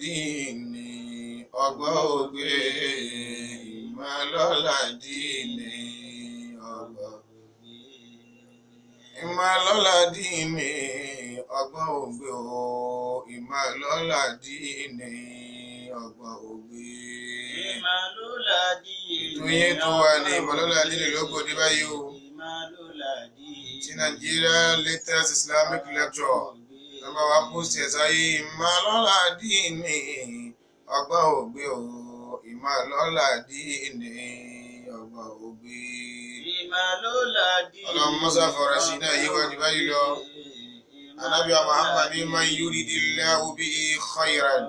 Dìní ọgbọ́n ògbé. Ìmọ̀lọ́lá dìní ọgbọ́n. Ìmọ̀lọ́lá dìní ọgbọ́n ògbé o. Ìmọ̀lọ́lá dìní ọgbọ́n ògbé. Ètò yín tó wà ní Ìmọ̀lọ́lá dìní lógbòdì báyìí o. Ti Nigeria latest Islamic lecture nọ́mbà wa post ẹ̀ sáyé. Ìmọ̀lọ́lá dìní ọgbọ́n ògbé o. Ìmọ̀lọ́lá dìní ọgbọ́n ògbé. Ọlọ́run mọ́sá fọ̀rọ̀ sí náà yíwájú báyìí lọ. Ànábì Muhammad man yuridillahu bihi khayran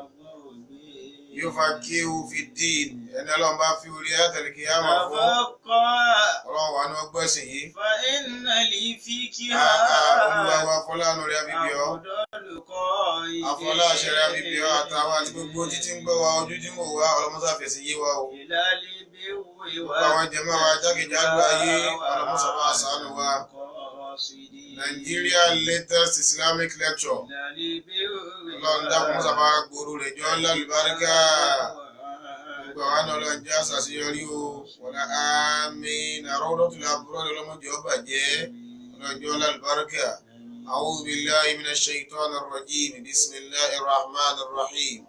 yufaqihu fid-din. Ẹni ọlọ́run bá fi orí ayatollah kìyàmà fún ọlọ́run wà ní ọgbọ́n ẹ̀sìn yìí. Olúwa wa fọláàánú rẹ̀ àbíbí ọ́. Àfọlá àṣẹ rẹ̀ àbíbí ọ́ àtàwọn àti gbogbo títí ń gbọ́ wa, ojú tí ń wò wá, ọlọ́mọ́sá fèsì yé wa o. Gbogbo àwọn jẹ̀mọ́ wa jákèjádò ayé, ọlọ́mọ́sá bá ṣàánú wa. Nigeria latest Islamic lecture. Ọlọ́run dákun mọ́sá bá gbòòrò rẹ̀ jọ lálùbáríkà. Gbogbo àwọn náà ọlọ́run jẹ́ àṣàṣeyọrí o. Wọ̀lá àmín. Àrọ́dọ́tò làbúrò ọlọ́mọdé ọba jẹ́ ọlọ́jọ́ lálùbáríkà. أعوذ بالله من الشيطان الرجيم. بسم الله الرحمن الرحيم.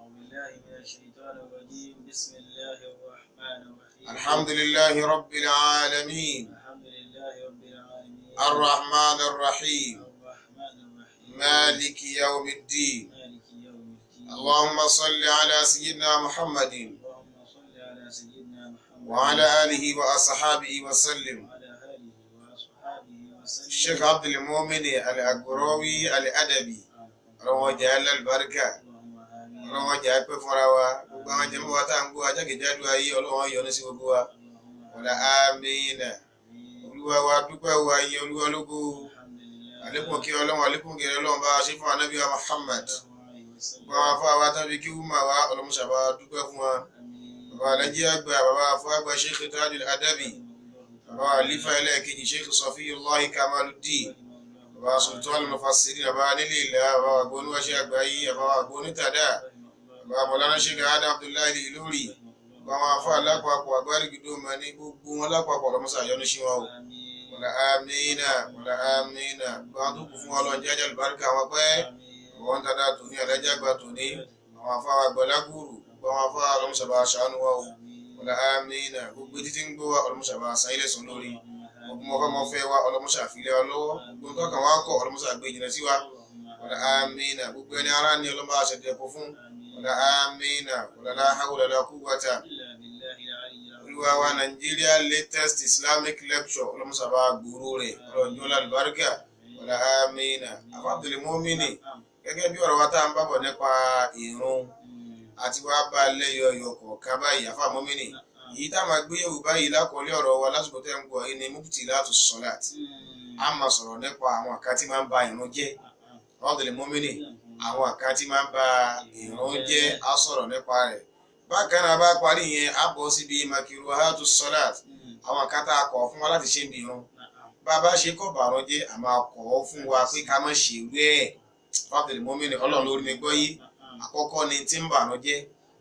بسم الله الرحمن الرحيم. الحمد لله رب العالمين. الحمد لله رب العالمين. الرحمن الرحيم. الرحمن الرحيم. مالك يوم الدين. مالك يوم الدين. اللهم صل على سيدنا محمد اللهم صل على سيدنا محمد وعلى آله وأصحابه وسلم. وعلى آله وأصحابه وسلم. الشيخ عبد المؤمن الأقراوي الأدبي. Ọlọ́run jẹ́ alálùbáríkà. اللهم آمين. Ọlọ́run jẹ́ apẹ́ fúnra wa. Gbogbo àwọn jẹ́mọ́ wa tá à ń gbọ́ ajákèjádò ayé, ọlọ́run yọ́nú sí gbogbo wa. Wọlé àmín. Olúwa wa dúpẹ́ wa yẹ olúwa lógo. الحمد لله. Àlékún kí ọlọ́run, àlékún gẹ̀rẹ́ ọlọ́run bá a ṣe fún anábíà Muhammad. الله عليه وسلم. Gbogbo àwọn afọ àwa tán fi kí wúmà wa, ọlọ́mọṣàbá dúpẹ́ fún wa. آمين. Bàbá alájí àgbà, bàbá afọ àgbà Sheikh Tajul Adabi, bàbá àlífà ẹlẹ́ẹ̀kejì Sheikh Safiyullahi Kamaluddin, bàbá Sultan Mufassirin, bàbá nílé ìlà, bàbá àgbóníwáṣẹ́ àgbáyé, bàbá àgbónítàdá, bàbá Mọ̀lánà Sheikh Adam Abdullahi Ìlórí, bàbá àwọn afọ alápapọ̀ agbárígidó mà ní gbogbo wọn lápapọ̀, ọlọ́mọṣà yọ́nú sí wọn o. آمين. Wọlé àmínà, wọlé àmínà. Gbogbo àwọn tó kù fún wa lọ́n jẹ́jẹ́ àlùbáríkà wọn pẹ́. Àwọn dada tòní, alájà àgbà tòní, àwọn afọ àgbàlagbòrò, gbogbo àwọn afọ ọlọ́mọṣàbà ṣàánú wa o. Wọlé àmínà. Gbogbo títí ń gbọ́ wa, ọlọ́mọṣàbà san ilé sùn lórí. Gbogbo mọ̀fẹ́ mọ̀fẹ́ wa, ọlọ́mọṣà filẹ̀ wa lọ́wọ́. Gbogbo nǹkan kan wa kọ̀, ọlọ́mọṣà gbé jìnnà sí wa. Wọlé àmínà. Gbogbo ẹni ara ní ọlọ́mọ àṣẹjẹkọ fún. Wọlé àmínà. Wọlé la hawla la quwwata. إلا بالله العلي العظيم. Olúwa wa, Nigeria latest Islamic lecture, ọlọ́mọṣàbà gbòòrò rẹ̀ ọlọ́njọ́ lálùbáríkà. Wọlé àmínà. Afa Abdul Mu'mini, gẹ́gẹ́ bí ọ̀rọ̀ wa tá à ń bábọ̀ nípa ìrun àti wàá bá a lẹ́yọ ọyọ kọ̀ọ̀kan báyìí, Afa Mu'mini, èyí tá a máa gbé yẹ̀wò báyìí lákọ̀ọ́lé ọ̀rọ̀ wa lásìkò tẹ́ ń gbọ́ yìí ni mubtilatu salat. A máa sọ̀rọ̀ nípa àwọn àká tí máa ń ba ìrun jẹ́. Abdul Mu'mini, àwọn àká tí máa ń ba ìrun jẹ́, a sọ̀rọ̀ nípa rẹ̀. Bákan náà, bá parí yẹn, a bọ̀ síbi makruhatu salat, àwọn àká tá a kọ̀ fún wa láti ṣe ń bi ìrun. Bá a bá ṣe kọ̀ bàrún jẹ́, a máa kọ̀ fún wa pé ká má ṣe irú ẹ̀. Abdul Mu'mini, ọlọ́run lórí mi gbọ́ yìí. Àkọ́kọ́ ni tí ń bàrún jẹ́,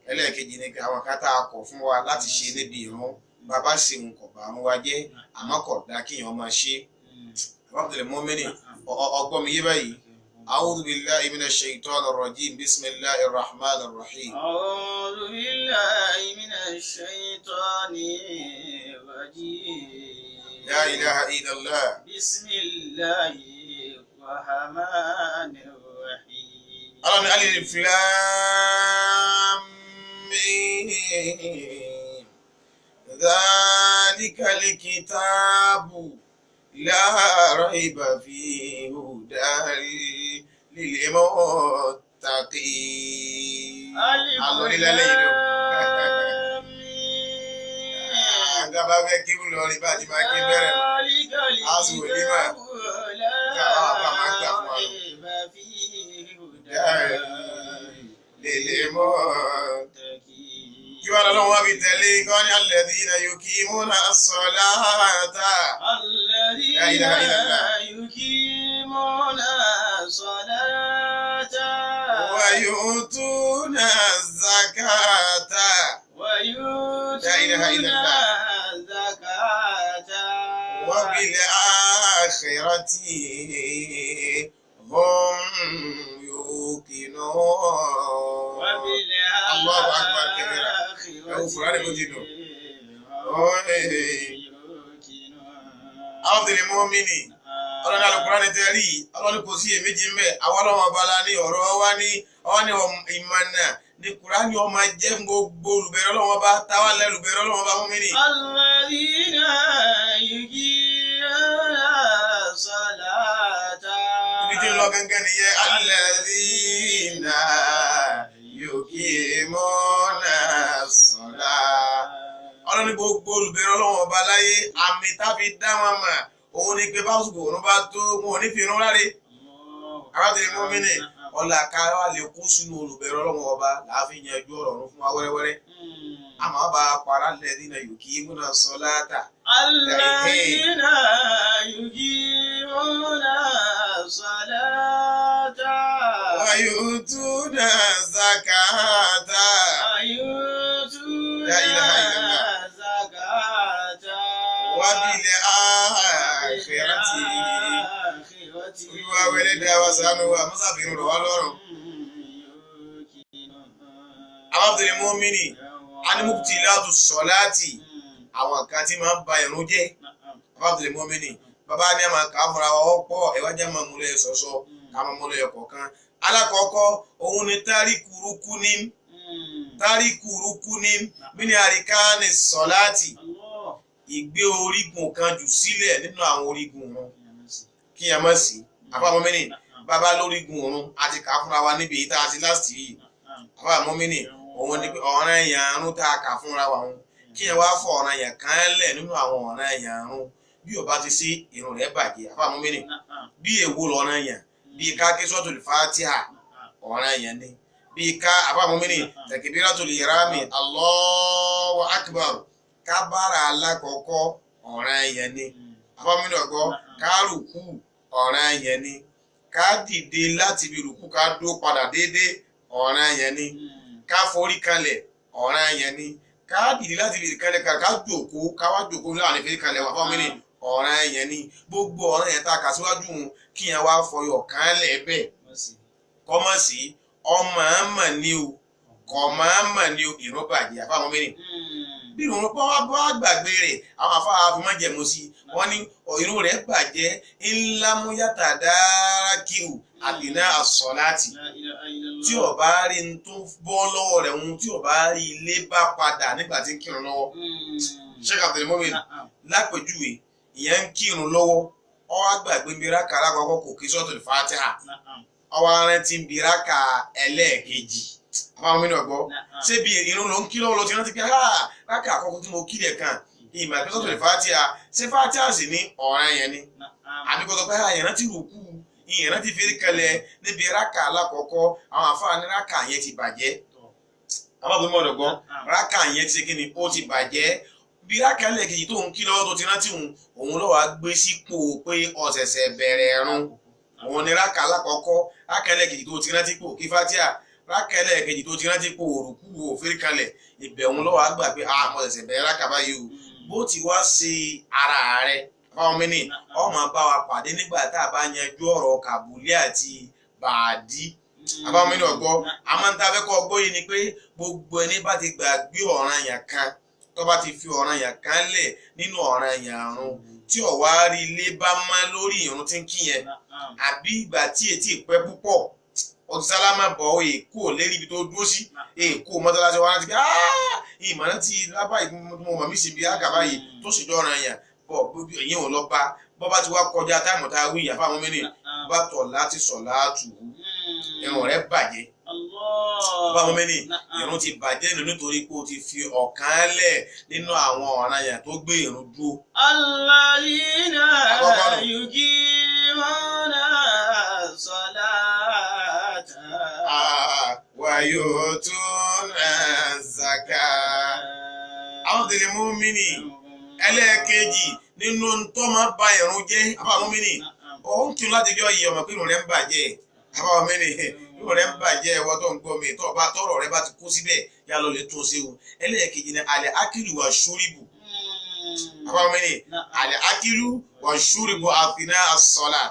ẹlẹ́ẹ̀kejì ni àwọn kan tá a kọ̀ fún wa láti ṣe níbi ìrun. Bàbá ṣe òun kọ̀ bàrún wa jẹ́, àmọ́ kò dá kéèyàn máa ṣe. Abdul Mu'mini, ọgbọ́n mi yé báyìí. A'udhu billahi minash shaitanir rajim. Bismillahir rahmanir rahim. أعوذ بالله من الشيطان الرجيم. La ilaha illallah. بسم الله الرحمن الرحيم. Ọlọ́run ní alif lam mim. Dhalikal kitabu la rayba fihi hudan lil muttaqin. ألف Àlọ́rí lálẹ́ yìí lọ. لام ميم. Àgbà bá fẹ́ kí ń lọ rí bá ti máa kí bẹ̀rẹ̀. ذلك A sì wò ní mà. الكتاب لا Àwọn àbá máa ń gbà fún wa lọ. ريب فيه هدى Lil muttaqin. للمتقين. Kí wàá lọ́wọ́ wá fi tẹ̀lé kọ́ ní alladhina yuqimuna as-salata. الذين لا إله إلا الله. يقيمون الصلاة. Wa Wayutuna zakata. ويؤتون La ilaha illallah. الزكاة وبالآخرة هم يوقنون. الله أكبر كبيرا. وبالآخرة Ẹ wo Kùránì bó ti dùn. هم يوقنون. Abdul Mumini, ọlọ́ni Al-Kùránì tẹ́ rí yìí, ọlọ́ni kò sí èméjì ń bẹ̀, àwọn ọlọ́run ọba la ní ọ̀rọ̀ wa ní ọwọ́ ní ìmọ̀nà ní Kùránì ọmọ jẹ́ gbogbo olùbẹ̀rẹ̀ ọlọ́run ọba táwa lẹ́ olùbẹ̀rẹ̀ ọlọ́run ọba Mumini. الذين يقيمون الصلاة Ibi tí ń lọ gangan nìyẹn, alladhina yuqimuna as-salah. Ọlọ́ni gbogbo olùbẹ̀rẹ̀ ọlọ́run ọba láyé, àmì táfi dá wọn mà, òun ni pé báṣubù òun bá tó wọn ò ní fi irun ráre. Arábìnrin Mumini, ọlá ká wá lè kó sínú olùbẹ̀rẹ̀ ọlọ́run ọba láàfin yanjú ọ̀rọ̀ ọ̀run fún wa wẹ́rẹ́wẹ́rẹ́. Àmọ́ bá a para alladhina yuqimuna as-salata. الذين يقيمون الصلاة Wa yu'tuna zakata. ويؤتون La ilaha illallah. الزكاة Wa bil akhirati. Olúwa wẹlé dá wa ṣàánú wa, mọ́sàfihàn rọ̀ wá lọ́rùn. Abdul Mumini, animubtilatu salati, àwọn kan tí máa ń ba ìrun jẹ́. Abdul Mumini, bàbá ní a máa kà á fúnra wa ọ̀pọ̀ ẹ̀wájú máa múlẹ̀ sọ̀sọ̀ ká máa múlẹ̀ ọ̀kọ̀ọ̀kan. Alákọ̀ọ́kọ́, òun ni táríkù rúkú ní táríkù rúkú ní mini àríkáni sọ̀láàtì, ìgbé orígun kan jù sílẹ̀ nínú àwọn orígun ìrun kí a má sí. Àbá Mumini, bàbá lórígun ìrun àti kà á fúnra wa níbi èyí tá a ti láti yìí. Àbá Mumini, òun ni pé ọ̀ràn èèyàn àrùn tá a kà fúnra wa òun kí ẹ wá fọ ọ̀ràn èèyàn kan lẹ̀ nínú àwọn ọ̀ràn èèyàn àrùn bí ó bá ti sí irun rẹ̀ bàjẹ́. Àbá Mumini, bí èwo lọ̀ràn èèyàn? Bí ká ké suratul Fatiha, ọ̀ràn èèyàn ni. Bí ká, àbá Mumini, takbiratul ihrami, Allahu akbar, kábàrà alákọ̀ọ́kọ́, ọ̀ràn èèyàn ni. Àbá Mumini ọ̀gbọ́, ká rùkú, ọ̀ràn èèyàn ni. Ká dìde láti ibi rùkú ká dó padà déédéé, ọ̀ràn èèyàn ni. Ká forí kalẹ̀, ọ̀ràn èèyàn ni. Ká dìde láti ibi kalẹ̀ ká jòkó, ká wá jòkó láàrin forí kalẹ̀ wà fún mi ní ọ̀ràn èèyàn ni. Gbogbo ọ̀ràn yẹn tá a kà síwájú òun kí yẹn wá fọyọ̀ kán lẹ̀ bẹ́ẹ̀ kọ́mọ̀ sí ọmọ àmà ni o, kọ̀mọ̀ ni o, ìrún bàjẹ́. Àfáwọn mẹ́rin bí ìrún bá wá bá gbàgbé rẹ̀, àwọn afáà fi máa jẹ̀mú sí i, wọ́n ní ìrún rẹ̀ bàjẹ́ ńlámúyàtà dára kíù àdínà àsọ̀láàtì tí ó bá rí n tó bọ́ lọ́wọ́ rẹ̀ ń tí ó bá rí ilé bá padà nígbà tí ń kírun lọ́wọ́. Sheikh Abdul Mumin, lápèjúwe ìyẹn ń kírun lọ́wọ́, ó wá gbàgbé ń bi rákà alákọ̀ọ́kọ́ kò kí suratul Fatiha, ó wá rántí ń bi rákà ẹlẹ́ẹ̀kejì. Àbáwọn mí náà gbọ́ ṣé bí irun ló ń kí lọ́wọ́ ló ti rántí pé rákà àkọ́kọ́ tí mo kí lẹ̀ kan ìmọ̀ àti suratul Fatiha, ṣé Fatiha sì ní ọ̀ràn yẹn ni? Àbí kò sọ pé ìyẹn rántí rùkú, ìyẹn rántí fèrè kalẹ̀ níbi rákà alákọ̀ọ́kọ́, àwọn àfáà ní rákà yẹn ti bàjẹ́. Àbáwọn mí náà gbọ́ rákà yẹn ti ṣe kí ni, ó ti bàjẹ́. Bí rákà ẹlẹ́ẹ̀kejì tó ń kí lọ́wọ́ tó ti rántí òun, òun lọ́wọ́ á gbé sípò pé ó ṣẹ̀ṣẹ̀ bẹ̀rẹ̀ ẹ̀rùn, òun ni rákà alákọ̀ọ́kọ́. Rákà ẹlẹ́ẹ̀kejì tó ti rántí pò kí Fatiha, rákà ẹlẹ́ẹ̀kejì tó ti rántí pò òrùkú òfin kalẹ̀, ibẹ̀ òun lọ́wọ́ á gbà pé mo ṣẹ̀ṣẹ̀ bẹ̀rẹ̀ rákà báyìí o. Bó ti wá ṣe ara rẹ̀ fáwọn mẹ́ni ọmọ bá wa pàdé nígbà tá a bá yanjú ọ̀rọ̀ kàbúlé àti bàdí. Àbáwọn mẹ́ni ọ̀gbọ́ àmọ́ níta fẹ́ kọ́ ọgbọ́ yìí ni pé gbogbo ẹni bá ti gbàgbé ọ̀ranyàn kan, tó bá ti fi ọ̀ranyàn kan lẹ̀ nínú ọ̀ranyàn àrùn tí ó wá rí ilé bá má lórí ìrun tí ń kí yẹn, àbí ìgbà tí etí ìpẹ́ púpọ̀ ọtí sálámà bọ̀ ọ́ èkó lérí ibi tó dúró sí èkó mọ́tálásí wa láti pé ìmọ̀ràn ti lábá mo mọ̀ mí sí ibi àgàbá yìí tó sì jọ ọ̀ranyàn bọ̀ ìyẹn ò lọ bá bọ́ bá ti wá kọjá táìmù tá a wí ìyàfọ́ àwọn mẹ́rin bá tọ̀ láti sọ̀ láàtù ìrun rẹ̀ bàjẹ́. Bá wọn mẹ́ni ìrun ti bàjẹ́ nínú nítorí pé o ti fi ọ̀kan lẹ̀ nínú àwọn ọ̀ranyàn tó gbé ìrun dúró. Alladhina yuqimuna salata. Wa yutuna zaka. Àwọn tèlè mú mi nì ẹlẹ́ẹ̀kejì nínú tó máa ba ìrun jẹ́ àbáwọn mí nì òun kí n láti jọ yìí ọmọ pé ìrun rẹ̀ ń bàjẹ́. Àbáwọn mí nì Ìrun rẹ̀ ń bàjẹ́. Ẹ̀wọ́ tó ń gbọ́ mi, tó bá tọ̀rọ̀ rẹ bá ti kó síbẹ̀, yá lọ lè tún ṣe o. Ẹlẹ́ẹ̀kejì ni alẹ́ akilu wa ṣúríbù. Àbáwọn mi ni alẹ́ akilu wa ṣúríbù àfínà àsọlá.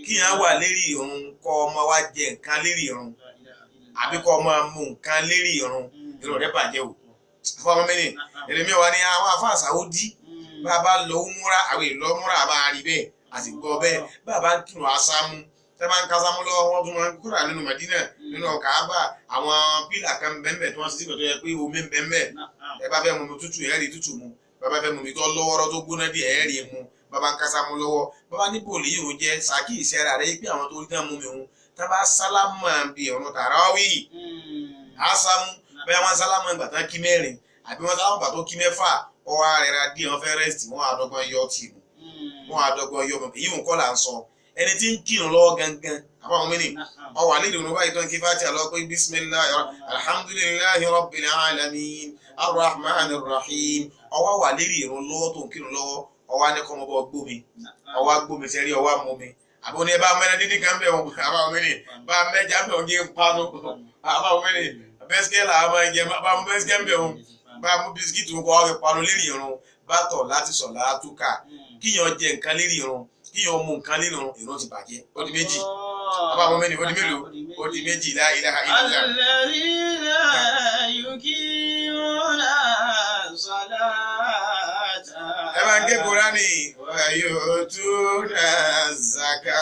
Kí yẹn wà lérí ìrun, kọ́ ọmọ wa jẹ nǹkan lérí ìrun, àbí kọ́ ọmọ mu nǹkan lérí ìrun, ìrun rẹ̀ bàjẹ́ o. Àbáwọn mi ni èmi wà ní àwọn afáà Saudi, bá a bá lọ múra, àwọn èlò múra bá a rí bẹ́ẹ̀, a sì gbọ́ bẹ́ẹ̀. Bá a bá ń kírun asámú, tẹ́ bá ń kásámú lọ́wọ́, wọ́n tún máa ń kúrò nínú Madina, nínú Kaaba, àwọn pílà kan bẹ́ẹ̀ tí wọ́n ti síbẹ̀ tó yẹ pé omi ń bẹ́ẹ̀. Ẹ bá fẹ́ mu omi tútù, ẹ rí tútù mu. Bàbá fẹ́ mu omi tó lọ́wọ́rọ́ tó gbóná díẹ̀, ẹ rí mu. Bàbá ń kásámú lọ́wọ́, bàbá níbo lè yóò jẹ́ sàkíyèsí ara rẹ pé àwọn tó rí tán mú mi hun tá bá sálámà bí ọ̀run tàràwí ásámú, bẹ́ẹ̀ wọ́n sálámà ìgbà tán kí mẹ́rin, àbí wọ́n sálámà ìgbà tó kí mẹ́fà, ọwọ́ arẹra díẹ̀, wọ́n fẹ́ rẹ́sìtì, wọ́n àdọ́gbọ́n yọ tì mú, wọ́n àdọ́gbọ́n yọ mọ̀. Èyí ń kọ́ là ń sọ. Ẹni tí ń kírun lọ́wọ́ gangan, àbáwọn mí ni ọwọ́ àlejò ní báyìí tó ń kí fati àlọ́ pé bisimilahi alhamdulilahi rabbil alamin arrahman arrahim, ọwọ́ wà lérí ìrun lọ́wọ́ tó ń kírun lọ́wọ́, ọwọ́ á ní kọ́ ọmọ bọ́ gbómi, ọwọ́ á gbómi sẹ́rí, ọwọ́ á mú mi, àbí wọn ní ẹ bá mẹ́rin dídí kan bẹ̀ wọn. Àbáwọn mí ni bá mẹ́ja bẹ̀ wọn gé ń panu. Àbáwọn mí ni bẹ́sikẹ́ là á máa jẹ, bá mú bẹ́sikẹ́ bẹ̀ wọn, bá mú bisikíìtì wọn kọ́ wá fi panu lérí ìrun. Bá tọ̀ láti sọ̀ látúkà, kíyàn jẹ nǹkan lérí ìrun, kíyàn mú nǹkan lérí ìrun, ìrun ti bàjẹ́. Ó di méjì. Àbáwọn mí ni ó di mélòó? Ó di méjì. La ilaha illallah. الذين يقيمون الصلاة. Ẹ máa ń ké Kúránì, wayutuna zaka.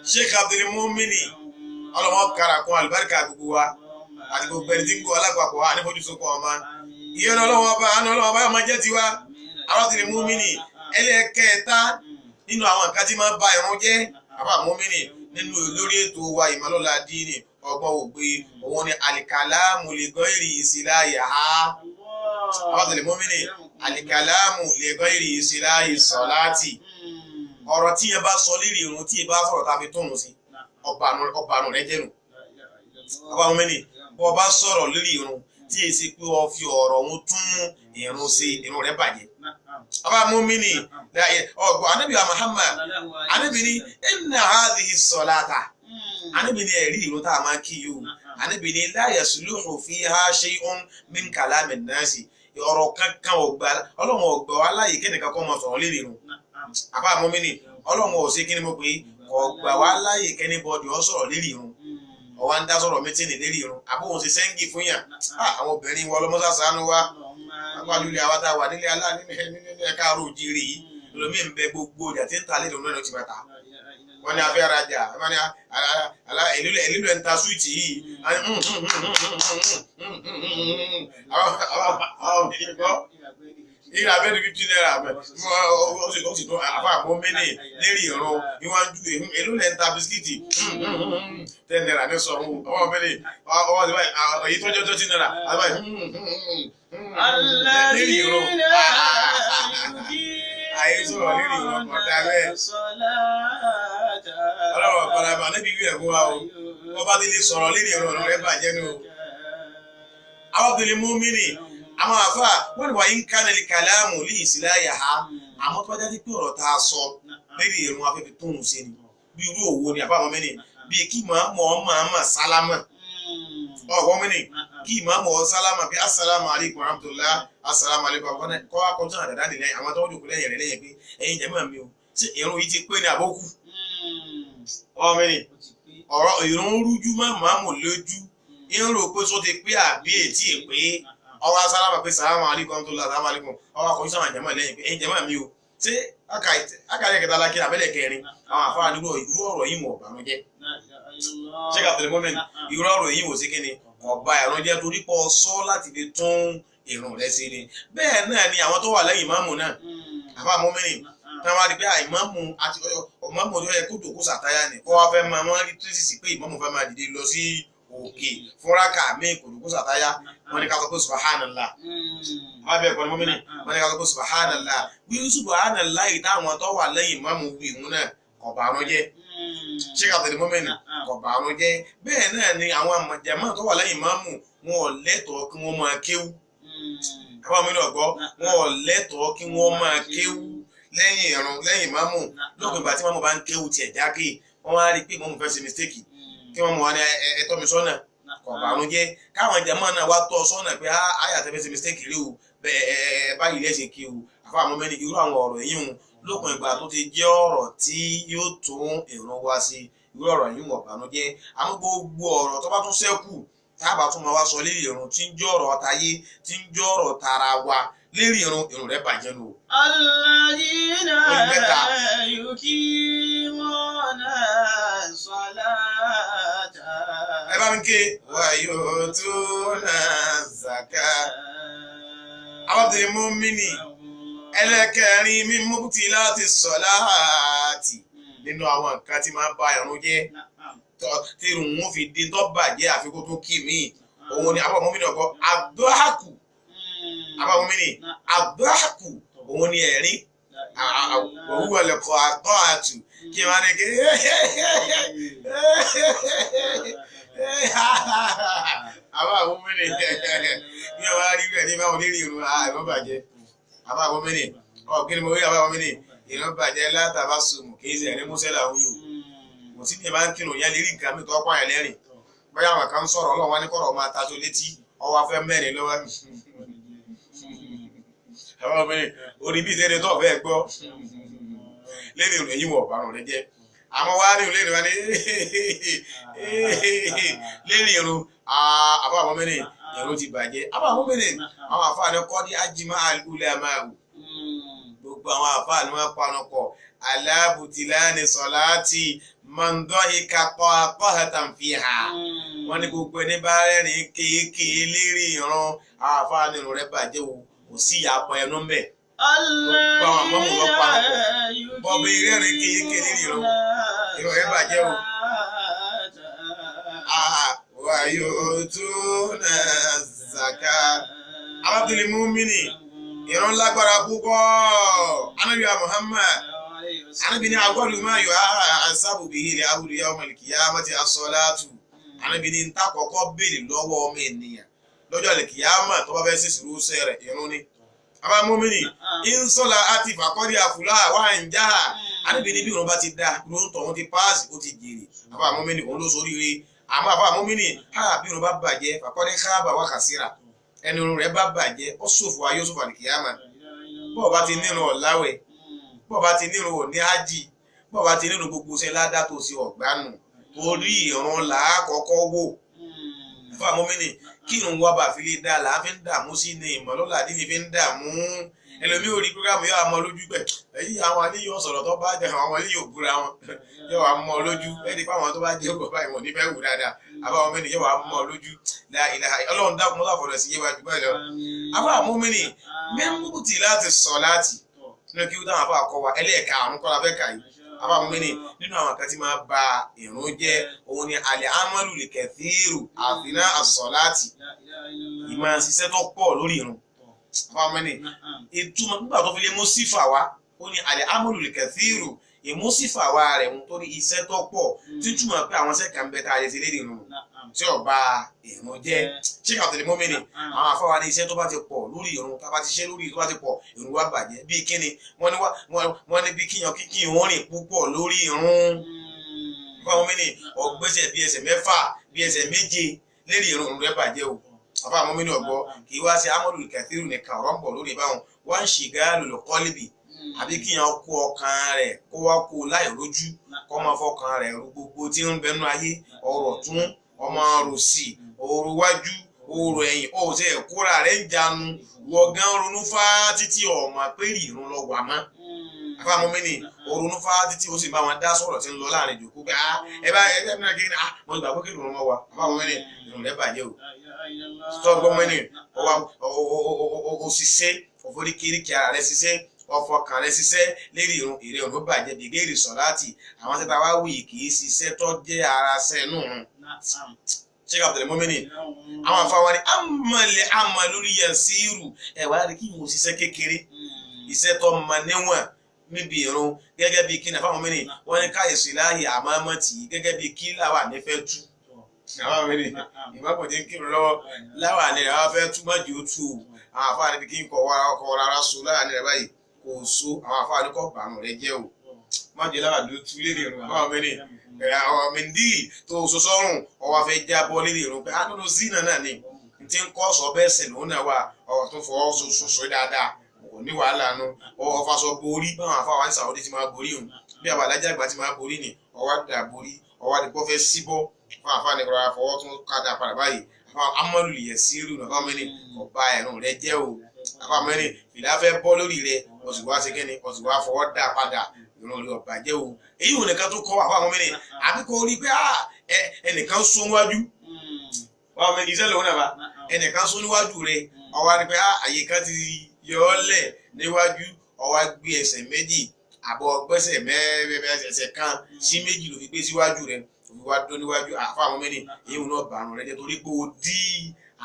Sheikh Abdul Mumini, ọlọmọ karakun alibarika gbogbo wa àti gbogbo ẹni tí ń gbọ́ alápapọ̀ wa nífojú sunkún ọmọ. Ìyẹn ọlọ́wọ́ ọba, àánú ọlọ́wọ́ ọba yóò máa jẹ́ tiwa. Abdul Mumini, ẹlẹ́kẹta nínú àwọn nǹkan tí máa ń ba ìrun jẹ́, àbá Mumini, nínú lórí ètò wa ìmọ̀lọ́lá díìnì ọgbọ́n ògbé, òun ni alikalamu li ghairi islahiha. Abdul Mumini, alikalamu li ghairi islahi salati, ọ̀rọ̀ tí yẹn bá sọ lérí irun, tí yẹn bá sọ̀rọ̀ tàbí tóun sí, ọ̀bànú rẹ jẹ́nu. Àbá Mumini, bọ́ ọ bá sọ̀rọ̀ lérí irun tí èyí ṣe pé ọ fi ọ̀rọ̀ òun tún irun ṣe, irun rẹ bàjẹ́. Àbá Mumini, ọgbọ̀n Ànábì wa Muhammad, Ànábì ní inna hadhihi salata, Ànábì ní ẹ̀rí irun tá a máa kí yìí o, Ànábì ní la yasluhu fiha shay'un min kalamin nasi, ọ̀rọ̀ kankan ọ̀gbà ọlọ́run ọ̀gbà wa láàyè kẹ́nìkan kọ́ máa sọ̀rọ̀ lérí irun. Àbá Mumini, ọlọ́run ò ṣe kí ni mo pè é, ọ̀gbà wa láàyè kẹ́ni bọ́ọ̀dì ọ̀ sọ̀rọ̀ lérí irun. Ọ̀wá ń dá sọ̀rọ̀ mítìnì lérí irun, àbó òun ṣe sẹ́ńgì fún yàn. Àwọn obìnrin wọ ọlọ́mọ́sá ṣàánú wa, pápá àwa tá a wà nílé alá nílé ẹ̀ka àrò òjìrì yìí, lómi ń bẹ gbogbo ọjà tí ń ta lérí irun náà ló ti máa ta. Wọ́n ní afẹ́ rajà, wọ́n ní èlú ẹ̀ ń ta súwìtì yìí, ìrà bẹ́ẹ̀ ni ₦50 mẹ́, ó sì tún àfa Mumini lérí ìrun ìwájú èlú lẹ́ ń ta bisikíìtì ₦10 ní sọ̀rọ̀ ọwọ́ mẹ́ni ọwọ́ ti báyìí, èyí tó jẹ́ ₦20 àti báyìí lérí ìrun. Àyè sọ̀rọ̀ lérí ìrun kọ̀ọ̀dá bẹ́ẹ̀. Ọlọ́run ọ̀pọ̀lọpọ̀ níbi ìwé ẹ̀fún wa o, wọ́n bá ti lè sọ̀rọ̀ lérí ìrun, ọ̀rọ̀ rẹ̀ bàjẹ́ ni o. Abdul Mumini, àwọn àfa wọ́n ní wà ń kánà lè kàlámù lè ìsìláyà ha, àmọ́ tó bá jáde pé ọ̀rọ̀ tá a sọ lérí ìrun afẹ́fẹ́ tóun ṣe ni, bí irú òwò ni. Àbá Mumini, bí kí màá mọ̀ sálámà, ọ̀pọ̀ mẹ́ni kí ìmáàmù ọ sálámà bí asàlámù alaykum rahmatullah, asàlámù alaykum, kọ́ akọ́jọ́ àdàdà nílẹ̀ àwọn tó ń jòkó lẹ́yìn rẹ̀ lẹ́yìn pé ẹ̀yin jẹ́mọ̀ mi o, ṣé ìrun yìí ti pé ní àbókù? Ọmọ mẹ́ni ọ̀rọ̀ ìrun rújú mọ́ màmú lójú, ń rò pé só ti pé àbí ètí pé ọwọ́ sálámà pé sàlámù alaykum rahmatullah, sàlámù alaykum, ọwọ́ akọ́jọ́ sàmà jẹ́mọ̀ lẹ́yìn pé ẹ̀yin jẹ́mọ̀ mi o, ṣé ákàlẹ̀ kẹta lákì àbẹ́lẹ̀ kẹrin? Àwọn àfáà nílò irú ọ̀rọ̀ yìí wọ̀ bànújẹ́. Ṣé kàtàlẹ́ mọ́mẹ́ni irú ọ̀rọ̀ yìí wò sí kíni ọba ẹ̀rọ jẹ́, torí pọ̀ sọ láti lè tún ìrun rẹ̀ sí ni. Bẹ́ẹ̀ náà ni àwọn tó wà lẹ́yìn ìmáàmù náà, àfa mọ́mẹ́ni táwọn á rí pé ìmáàmù àti ìmáàmù tó yẹ kó jòkó sàtáyà ni, kó wá fẹ́ máa wọ́n rí tírísì pé ìmáàmù fẹ́ máa dìde lọ sí òkè fúnrákà míì, kò jòkó sàtáyà, wọ́n ní ká sọ pé subhanallah. Wọ́n bẹ̀ kọ́ ni mọ́mẹ́ni wọ́n ní ká sọ pé subhanallah. Wíwú subhanallah yìí táwọn tó wà lẹ́yìn ìmáàmù wí ìhun náà kò bàrún jẹ́. Ṣé ká tẹ̀lé mọ́mẹ́ni kò bàrún jẹ́. Bẹ́ẹ̀ náà ni àwọn jàmáà tó wà lẹ́yìn ìmáàmù, wọn ò lẹ́tọ̀ọ́ kí wọ́n máa kéwú. Àwọn mi náà gbọ́, wọn ò lẹ́tọ̀ọ́ kí wọ́n máa kéwú lẹ́yìn ìrun lẹ́yìn ìmáàmù, lópin ìgbà tí ìmáàmù bá ń kéwú tiẹ̀ jákè, wọ́n wá rí i pé ìmáàmù fẹ́ ṣe mistake, Kí wọ́n mú wa ní ẹtọ́ mi sọ́nà, kò bàrún jẹ́. Káwọn jàmáà náà wá tọ́ sọ́nà pé àyà tẹ́fẹ́ ṣe mistake rí o, bẹ́ẹ̀ báyìí lẹ́sìn kí o. Àfa àwọn mẹ́rin irú àwọn ọ̀rọ̀ yìí ń lópin ìgbà tó ti jẹ́ ọ̀rọ̀ tí yóò tún ìrun wá sí, irú ọ̀rọ̀ yìí wọ̀n bànújẹ́. Àmọ́ gbogbo ọ̀rọ̀ tó bá tún ṣẹ́kù tábà tún máa wá sọ lérí ìrun tí ń jẹ́ ọ̀rọ̀ tayé, tí ń jẹ́ ọ̀rọ̀ tara wa lérí ìrun, ìrun rẹ̀ bàjẹ́ nù. Alladhina Orí mẹ́ta. yuqimuna salata. Ẹ bá mi ké wa yutuna zaka. Abdul Mumini ẹlẹ́kẹrin mímú ti láti sọ̀láàtì nínú àwọn nǹkan tí máa ń ba ìrun jẹ́ tí irun wọn fi di tó bàjẹ́ àfikún tó kì mí, òun ni àbọ̀ mọ́mìnì ọkọ àdọ́hàkù. Àbọ̀ mọ́mìnì àdọ́hàkù òun ni ẹ̀rín òwúwọ̀ lẹ́kọ̀ọ́ àtọ́ àtù kí n máa ní kí àbọ̀ mọ́mìnì kí n máa rí bẹ́ẹ̀ ní báwọn onírì irun àìmọ́ bàjẹ́. Àbọ̀ mọ́mìnì ọ̀ kí ni mo rí? Àbọ̀ mọ́mìnì ìrun bàjẹ́ látàbá sùnmù kì í ṣe ẹ̀rín músẹ́ làwọn yòó kò sí ní ẹ̀ máa ń kírun yẹn lè rí nǹkan mi tó pààyàn lẹ́rìn. Bóyá àwọn kan ń sọ̀rọ̀ ọlọ́run wá ní kọ̀rọ̀ máa taṣọ létí ọwọ́ afẹ́ mẹ́rin lọ́wọ́. Àwọn obìnrin orí bíi ìṣẹ́ni tó fẹ́ gbọ́ lẹ́nu ìròyìn yìí wọ̀ ọ̀bàrùn rẹ jẹ́. Àmọ́ wá ní ìlú ní lẹ́nu ìrun àbá àwọn mẹ́rin ìrun ti bàjẹ́. Àbá àwọn mẹ́rin àwọn àfáàní kọ́ ní ajímọ́ alẹ́ àmàwù gbogbo àwọn àfáàní wọn panu pọ̀ alábùtìláni sọ̀láàtì mọ̀ndọ́hìkà kọ́ akọ́hẹ̀tàn fi hà. Wọ́n ní gbogbo ẹni bá rẹ́rìn kéèké lérí ìran àwọn àfáàní irun rẹ̀ bàjẹ́ o, kò sí ìyàpọ̀ ẹnu mbẹ̀. Gbogbo àwọn àmọ́mù lọ panu pọ̀ bọ́ọ̀bù rẹ́rìn kéèké lérí ìran irun rẹ̀ bàjẹ́ o. Wàyò tó nà zàkà. Abdul Mumini ìran lágbára púpọ̀. Ànábì Muhammad Ànábì ní agbọ́dọ̀ máa yọ àṣàbù bíi ilẹ̀ abudu yawm al-qiyamati as-salatu. Ànábì ní ntá kọ́kọ́ béèrè lọ́wọ́ ọmọ ènìyàn lọ́jọ́ al-qiyama tó bá fẹ́ ṣèṣì rúṣẹ́ rẹ̀ ìrun ni. Àbá mọ́mìnì ìǹsọ̀lá àti fàkọ́dí àfúlà wà ń já. Ànábì ní bí òun bá ti da ló ń tọ̀ òun ti páàsì ó ti jèrè. Àbá mọ́mìnì òun ló soríire. Àmọ́ àbá mọ́mìnì bí òun bá bàjẹ́ fàkọ́dí káàbà wà kàsíra ẹnu rẹ̀ bá bàjẹ́ ó ṣòfò ayé ó ṣòfò al-qiyama. Bọ́ọ̀ bá ti nírun ọ̀láwẹ̀, bọ́ọ̀ bá ti nírun òní ájì, bọ́ọ̀ bá ti nírun gbogbo iṣẹ́ ládá tó ṣe ọ̀gbánu torí ìrun làákọ́kọ́ wò. Fún àwọn mọ́mìnì kí ìrun wa bá fi lè dá làá fi ń dààmú sí ni ìmọ̀lọ́lá àdínní fi ń dààmú. Ẹlòmíì ò rí programu yóò mọ lójú pẹ̀ èyí àwọn alẹ́ yóò sọ̀rọ̀ tó bá jẹ àwọn alẹ́ yóò búra wọn yóò wá mọ lójú ẹni pé àwọn tó bá jẹ́ òkú báyìí wọn ò ní fẹ́ wù dáadáa. Àbá àwọn mọ́mìnì yóò wá mọ lójú. Ọlọ́run dákun mọ́tò àfọ̀rọ̀ sí yéwájú báyìí lọ. Àbá àwọn mọ́mìnì mímútì láti sọ láti nínú kí táwọn afọ àkọwà ẹlẹ́ẹ̀ka àrùn kọ́ra fẹ́ kà yìí. Àbá àwọn mọ́mìnì nínú àwọn kan tí máa ba ìrun jẹ́ òun ni àlẹ́ amọ́lù lè kẹ̀fíìrù àfínà àsọ̀láàtì ìmọ̀ ṣiṣẹ́ tó pọ̀ lórí ìrun. Àbá àwọn mọ́mìnì ìtumọ̀ nígbà tó fi lè mú sífà wá ó ní àlẹ́ amọ́lù lè kẹ̀fíìrù ìmú sífà wá rẹ̀ ń torí iṣẹ́ tó pọ̀ títúmọ̀ pé àwọn iṣẹ́ kan bẹ tá a lè ṣe lérí ìrun tí ó ba ìrun jẹ́. Ṣé kàtó lè mọ́mìnì àwọn afọwà ní iṣẹ́ tó bá ti pọ̀ lórí ìrun tá a bá ti ṣe lórí tó bá ti pọ̀ ìrun wa bàjẹ́ bíi kíni wọ́n ní bí kíyan kíkí wọ́n rìn púpọ̀ lórí ìrun. Fún àwọn mọ́mìnì ọgbẹ́sẹ̀ bíi ẹsẹ̀ mẹ́fà bíi ẹsẹ̀ méje lérí ìrun rẹ̀ bàjẹ́ o. Àfa àwọn mọ́mìnì ọ̀gbọ́ kì í wá sí amọ́lù kẹfìrù nìkan ọ̀rọ̀ ń bọ̀ lórí ìbáwọn wọ́n ń ṣìgá lòlùkọ́lìbì àbí kíyan kó ọkàn rẹ̀ kó wá kó láì rójú kó máa fọkàn rẹ̀ ru gbogbo tí ń bẹnu ayé ọ̀rọ̀ tún ọmọ rò sí ọ̀rọ̀ wájú ọ̀rọ̀ ẹ̀yìn ó ṣe ẹ̀kúra rẹ̀ ń jánu wọ gan ronú fá títí ọmọ péré ìrun lọ wà mọ́. Àfa mọ́mìnì ronú fá títí ó sì bá wọn dá sọ̀rọ̀ tí ń lọ láàrin ìjòkó pé ẹ bá ẹ bá kí ni mo gbà pé kí ìrun wọn wà. Àfa mọ́mìnì ìrun rẹ̀ bàjẹ́ o. Tọ́gbọ́n mọ́mìnì ó ṣiṣẹ́ òforíkìríkì ara rẹ̀ ṣiṣẹ́ ọfọkàn rẹ̀ ṣiṣẹ́ lérí ìrun èrè ọ̀nà bàjẹ́ bí géèrè sọ̀láàtì àwọn tẹ́ta wá wì kì í ṣiṣẹ́ tó jẹ́ ara sẹ́nu run. Sheikh Abdul Mumini àwọn àfáwọn ni amọ̀lẹ̀ amọ̀ lórí yẹn sí irú ẹ̀ wá rí kí n ò ṣiṣẹ́ kékeré iṣẹ́ tó mọ níwọ̀n níbi ìrun gẹ́gẹ́ bí kí ní àfáwọn mọ́mìnì wọ́n ní káyèsí láàyè àmọ́mọ́ tì í gẹ́gẹ́ bí kí láwà nífẹ̀ẹ́ tú. Àwọn mọ́mìnì ìmọ̀pọ̀ tí ń kírun lọ́wọ́ láwà ní rẹ̀ wá fẹ́ tú mọ́jì ó tú o. Àwọn àfáà níbi kí n kọ̀ ọkọ̀ rárá so láwà ní rẹ̀ báyìí kò so àwọn àfáà ní kọ̀ bàrùn rẹ̀ jẹ́ o. Mọ́jì láwà ló tú lérí ìrun. Àwọn mọ́mìnì Mẹ́ndì tó so sọ́rùn ọwọ́ afẹ́ jábọ́ lérí ìrun pé nínú zina náà ni n ti ń kọ́ sọ bẹ́ẹ̀ sìn lòun náà wà ọ̀rọ̀ tó fọwọ́ soso dáadáa kò ní wàhálà nu ọfàṣọ borí báwọn afáwọn ní Saudi ti máa borí òun bí àwọn alájà àgbà ti máa borí ni ọwọ́ àdà borí ọwọ́ àdìpọ́ fẹ́ síbọ́ fún àfáàní kọ́ra fọwọ́ tún kádà padà báyìí àfáwọn amọ́lù yẹ sí irú náà fáwọn mẹ́rin ọba ẹ̀rùn rẹ jẹ́ o àfáwọn mẹ́rin fìlà fẹ́ bọ́ lórí rẹ o sì wá ṣe kíni o sì wá fọwọ́ dà padà ìrun rẹ ọba jẹ́ o èyí ò nìkan tó kọ́ àfáwọn mẹ́rin àbí kò rí pé ẹnìkan sún wájú iṣẹ́ lòun náà bá ẹnìkan sún níwájú rẹ ọwọ́ á ní pé àyè kan ti yọ ọ́ lẹ̀ níwájú ọwọ́ á gbé ẹsẹ̀ méjì àbọ̀ gbẹ́sẹ̀ mẹ́ẹ̀ẹ́sẹ̀ ẹsẹ̀ kan sí méjì ló fi gbé síwájú rẹ òfi wá dó níwájú àfáwọn mẹ́rin èyí ò náà bàrùn rẹ jẹ́ torí pé o dí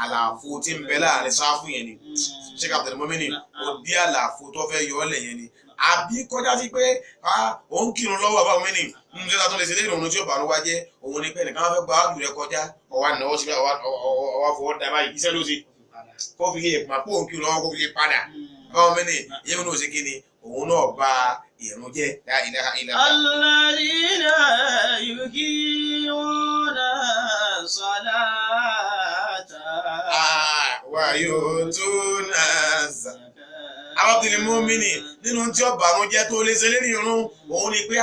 àlàfo tí ń bẹ láàrin sáfù yẹn ni ṣé kàpítẹ́nì mọ́mìnì o dí àlàfo tó fẹ́ yọ ọ́ lẹ̀ yẹn ni àbí kọjá sí pé òun kírun lọ́wọ́ àbáwọn mẹ́rin ń ṣe látọ́ lè ṣe léèrè òun tí ó bàrún wá jẹ́ òun ni pé ẹnìkan wá fẹ́ gba áàdù rẹ kọjá ọwá náwó sí ọwá fọwọ́ da báyìí iṣẹ́ ló ṣe kó fi lè pà pé òun kírun lọ́wọ́ kó fi lè padà àbáwọn mẹ́rin ìyẹn náà ṣe kí ni òun náà ba ìrun jẹ́ la ilaha illallah. Alladhina yuqimuna salata. Wa yutuna zakata. Àwọn tìlẹ̀ mọ́mìnì nínú tí ó bàrún jẹ́ tó lé ṣe lérí irun òun ni pé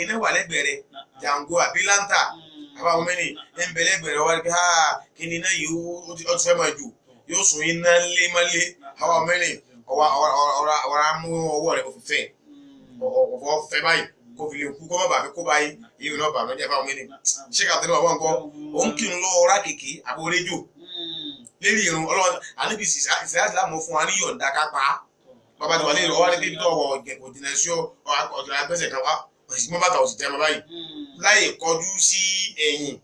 iná wà lẹ́gbẹ̀ẹ́ rẹ̀ jàǹgó àbí láńtà àwọn mọ́mìnì ń bẹ lẹ́gbẹ̀ẹ́ rẹ̀ wá rí pé kí ni iná yìí ó ti fẹ́ máa jù yóò sùn iná lé mọ́lé àwọn mọ́mìnì ọ̀rá mú ọwọ́ rẹ̀ òfin fẹ́ ọ̀fọ̀ fẹ́ báyìí kó fi lè kú kó má bàa fi kó báyìí èyí náà bàrún jẹ́ fáwọn mọ́mìnì ṣé kàtẹ́lẹ̀ wà wọ́n kọ́ òun kírun lọ́wọ́ ọ̀rá kìkì àbó rédíò lérí irun ọlọ́run àníbi ìsìlámù fún wa ní yọ̀ǹda kápá bàbá tí wà lè rọ wá ní bíbí tó ọwọ́ kò jìnnà sí ọ̀jọ̀nà agbẹ́sẹ̀ kan wá òsì mọ́ bàtà òsì tẹ́ báyìí láì kọjú sí ẹ̀yìn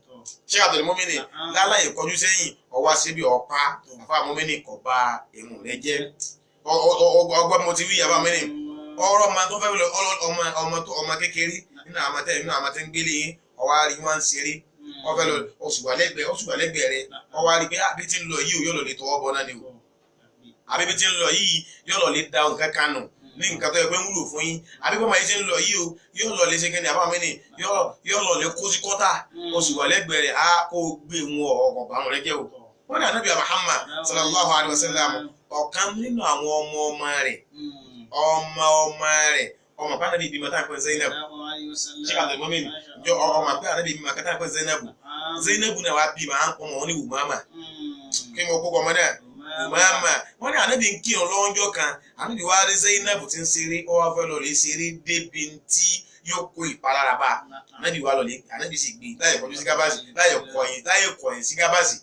ṣé àtọ̀lẹ̀ mọ́mìnì láláì kọjú sẹ́yìn ọwọ́ síbi ọ̀pá àfa mọ́mìnì kò ba irun rẹ jẹ́ ọgbọ́n mo ti wí yàrá mọ́mìnì ọ̀rọ̀ ọmọ tó fẹ́ lọ ọmọ kékeré nínú àwọn tẹ́ nínú àwọn tẹ́ ń gbélé yín ọwọ́ àrí wọn ń ṣeré ọfẹ́ lọ oṣù wà lẹ́gbẹ̀ẹ́ rẹ ọwọ́ àrí pé àbí tí ń lọ yìí ò yọ̀ lọ lè tọwọ́ bọ náà ni o àbí bí tí ń lọ yìí yóò lọ lè da nǹkan kan nù ní nǹkan tó yẹ pé ń wúlò fún yín àbí bọ́mọ yìí ti ń lọ yìí o yóò lọ lè ṣe kí ni àbá mi ni yóò lọ lè kó sí kọ́tà o sì wà lẹ́gbẹ̀ẹ́ rẹ̀ á kó gbé wọn ọkọ̀ bá wọn rẹ jẹ́ o. wọ́n ní ànábì Muhammad sallallahu alayhi wa sallam ọ̀kan nínú àwọn ọmọ ọmọ rẹ̀ ọmọ ọmọ rẹ̀ ọmọ bá nàbí ìbímọ táwọn pẹ́ Zainab ṣé kàtà ìmọ̀ mi jọ ọmọ pé ànábì ìbímọ kàtà pẹ́ Zainab Zainab náà wà bí màá ń pọ̀ mọ́ wọn ní wùmáàmà kí wọ́n kó ọmọ náà màmá wọn ní ànábì ń kírun lọ́jọ́ kan ànábì wá rí Zainab tí ń ṣeré ó wá fẹ́ lọ lè ṣeré débi tí yóò kó ìpalára bá ànábì wá lọ lè ànábì sì gbé láyè kọjú sí gábàsì láyè kọ̀yìn sí gábàsì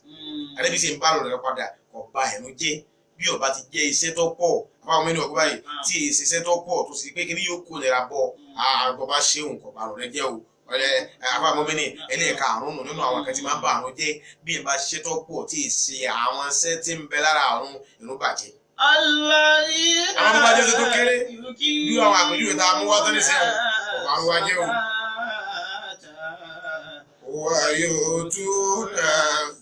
ànábì sì ń bá lọ rẹ padà kò ba ẹ̀rù jẹ́ bí ó bá ti jẹ́ iṣẹ́ tó pọ̀ àbáwọn mẹ́rin ọ̀gbọ́n báyìí tí èsì iṣẹ́ tó pọ̀ tó sì pé kí ni yóò kó nira bọ̀ àgbọ̀ bá ṣéun kò bá rẹ̀ jẹ́ o àbáwọn mẹ́rin ẹlẹ́ẹ̀ka àrùn nù nínú àwọn kan tí máa ń ba àrùn jẹ́ bí ẹ bá ṣiṣẹ́ tó pọ̀ tí èsì àwọn iṣẹ́ tí ń bẹ lára àrùn ìrún bàjẹ́. Àwọn tó bá jẹ́ tó kéré bí àwọn àpèjúwe tá a mú wá tó ní sẹ́yìn ọ̀pọ̀ àwọn wájẹ́ o. Wà yóò tún náà.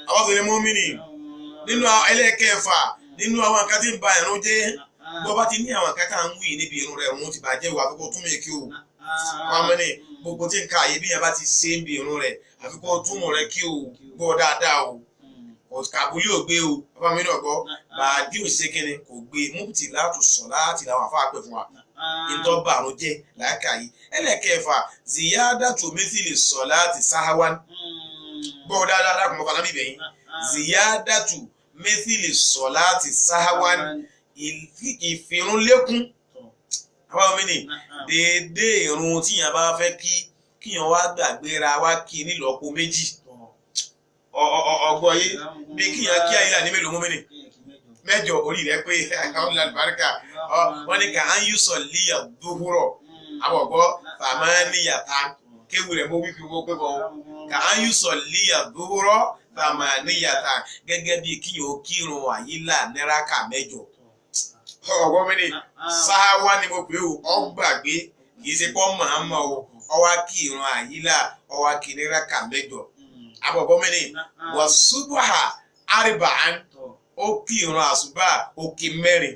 Àwọn tó ní mọ́mìnì nínú ẹlẹ́ẹ̀kẹfà nínú àwọn nǹkan tí ń ba ìrun jẹ́ bó bá ti ní àwọn nǹkan tá à ń wí níbi ìrun rẹ̀ òun ti bàjẹ́ ìwà àfikún tún mi kí o wọ́n mọ́ ní gbogbo tí nǹkan àyè bí yẹn bá ti ṣe ń bi ìrun rẹ̀ àfikún tún rẹ̀ kí o gbọ́ dáadáa o kàbúlí ò gbé o bàbá mi náà gbọ́ bàdí ò ṣe kíni kò gbé mufti látò sọ láti làwọn afá pè fún wa ìtọ́ba àrùn jẹ́ làákà yìí ẹlẹ́kẹ̀ẹ́fà ziyadatu mithili sọ láti sáháwán gbọ́ dáadáa dákun mọ́fà lábìbẹ̀yìn ziyadatu mithili sọ láti sáháwán ìfirunlékún àwọn mi ni déédéé irun tíyàn bá fẹ́ kí kíyàn wá gbàgbéra wá kí nílọ́po méjì ọgbọ́n yìí bí kíyàn kí àyílà ní mélòó mú mi ni mẹ́jọ orí rẹ pé àwọn àlùbáríkà wọn ní ká án yúsọ líyà dúhúrọ àwọn ọgbọ fàmánìyàtà kéwù rẹ mo wí fi wọ́n pé bọ́ ká án yúsọ líyà dúhúrọ fàmánìyàtà gẹ́gẹ́ bí kíyàn ó kírun àyílà níraka mẹ́jọ ọgbọ́n mi ni sáwá ni mo pè ó ọgbàgbé kì í ṣe pọ́ màmá o ọwá kí ìran àyílà ọwá kí níraka mẹ́jọ àbọ̀bọ́ mi ni wà subuha arba'an ó kí ìran àsùbà ó kí mẹ́rin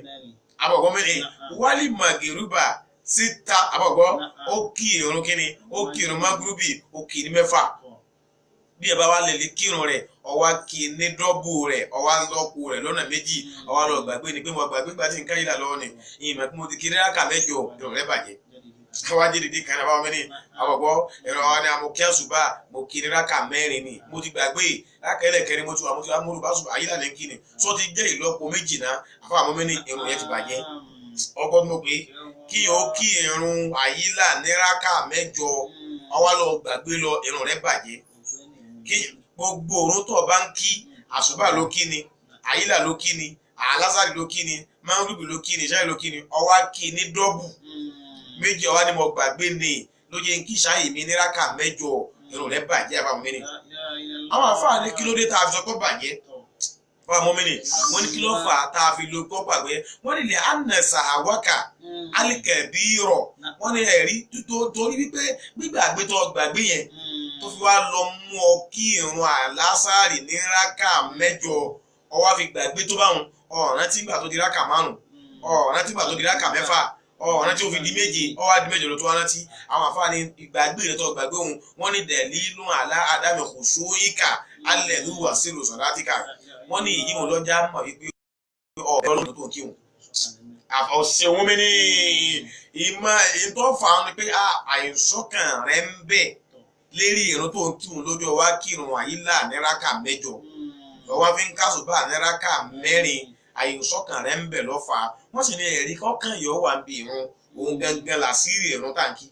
àbọ̀bọ́ mi ni wálé màgìrúbà Síta àbọ̀gbọ́ ó kí irun kíni, ó kí irun magrubi, ó kí ní mẹ́fà. Bí ẹ bá wà lè kírun rẹ̀, ọwá kí ní dọ́bù rẹ̀, ọwá lọ́kù rẹ̀ lọ́nà méjì, ọwá lọ gbàgbé ni pé mo gbàgbé gba tí nǹkan yìí là lọ́wọ́ ni ìmọ̀ pé mo ti kiri rákà mẹ́jọ, irun rẹ̀ bàjẹ́. Àwa jẹ́ dìde kan àbáwọn mẹ́rin àbọ̀gbọ́ ẹ̀rọ wa ni àmọ́ kí àṣùbà mo kiri rákà mẹ́rin ni mo ti gbàgbé rákà ẹlẹ́kẹrin mo ti wà mo ti wà múlù bá ṣùbà ayílà ní kíni sọ ti jẹ́ ìlọ́po méjì náà. Àfọ àwọn mẹ́rin irun yẹn ti bàjẹ́. Ọgbọ́n mo pé kí o kí irun àyílà ní rákà mẹ́jọ, ọwá lọ gbàgbé lọ, irun rẹ̀ bàjẹ́. Kí gbogbo òrùn tó bá ń kí, àṣùbà ló kí ni, àyílà ló kí ni, àlásàrì ló kí ni, mangrubi ló kí ni, ṣáì ló kí ni, ọwá kí ní dọ́bù méjì, ọwá ni mo gbàgbé ni ló jẹ́ kí ṣáì mi ní rákà mẹ́jọ, irun rẹ̀ bàjẹ́. Àbáwọn mẹ́rin àwọn àfáà ní kí ló dé tá a fi sọ pé bàjẹ́? Fáwọn mọ́mìnì wọ́n ní kí ló fà á tá a fi lo gbọ́ gbàgbé? Wọ́n ní lè ànà sàwákà alikẹ̀bírọ̀, wọ́n ní ẹ̀rí torí wípé gbígbàgbé tó gbàgbé yẹn tó fi wá lọ mú ọ kí irun àlásàrì ní rákà mẹ́jọ, ó wá fi gbàgbé tó báwọn ọ̀ràn tí gbà tó di rákà márùn, ọ̀ràn tí gbà tó di rákà mẹ́fà, ọ̀ràn tí ó fi di méje, ó wá di méje ló tó wá rántí. Àwọn àfáà ní ìgbàgbé rẹ tó gbàgbé òun, wọ́n ní dẹ̀lílù àlá àdámẹ̀ kò sóyíkà alẹ́ ló wà sí rọ̀sọ̀látíkà. Wọ́n ní ìyí wọn lọ́jà mọ̀ wípé ọ̀rọ̀ ọlọ́run tó ń kírun ọ̀sẹ̀ òun mi ní ìmọ̀ ìtọ́fà ni pé àìsọ́kàn rẹ̀ ń bẹ lérí ìrun tó ń kírun lójú ọwá kírun àyílà ní rákà mẹ́jọ, ọwá fi ń kásùbà ní rákà mẹ́rin, àìsọ́kàn rẹ̀ ń bẹ lọ́fà. Wọ́n sì ní ẹ̀rí kọ́kàn yóò wà bí ìrun òun gangan làṣírí ìrun tàǹkì.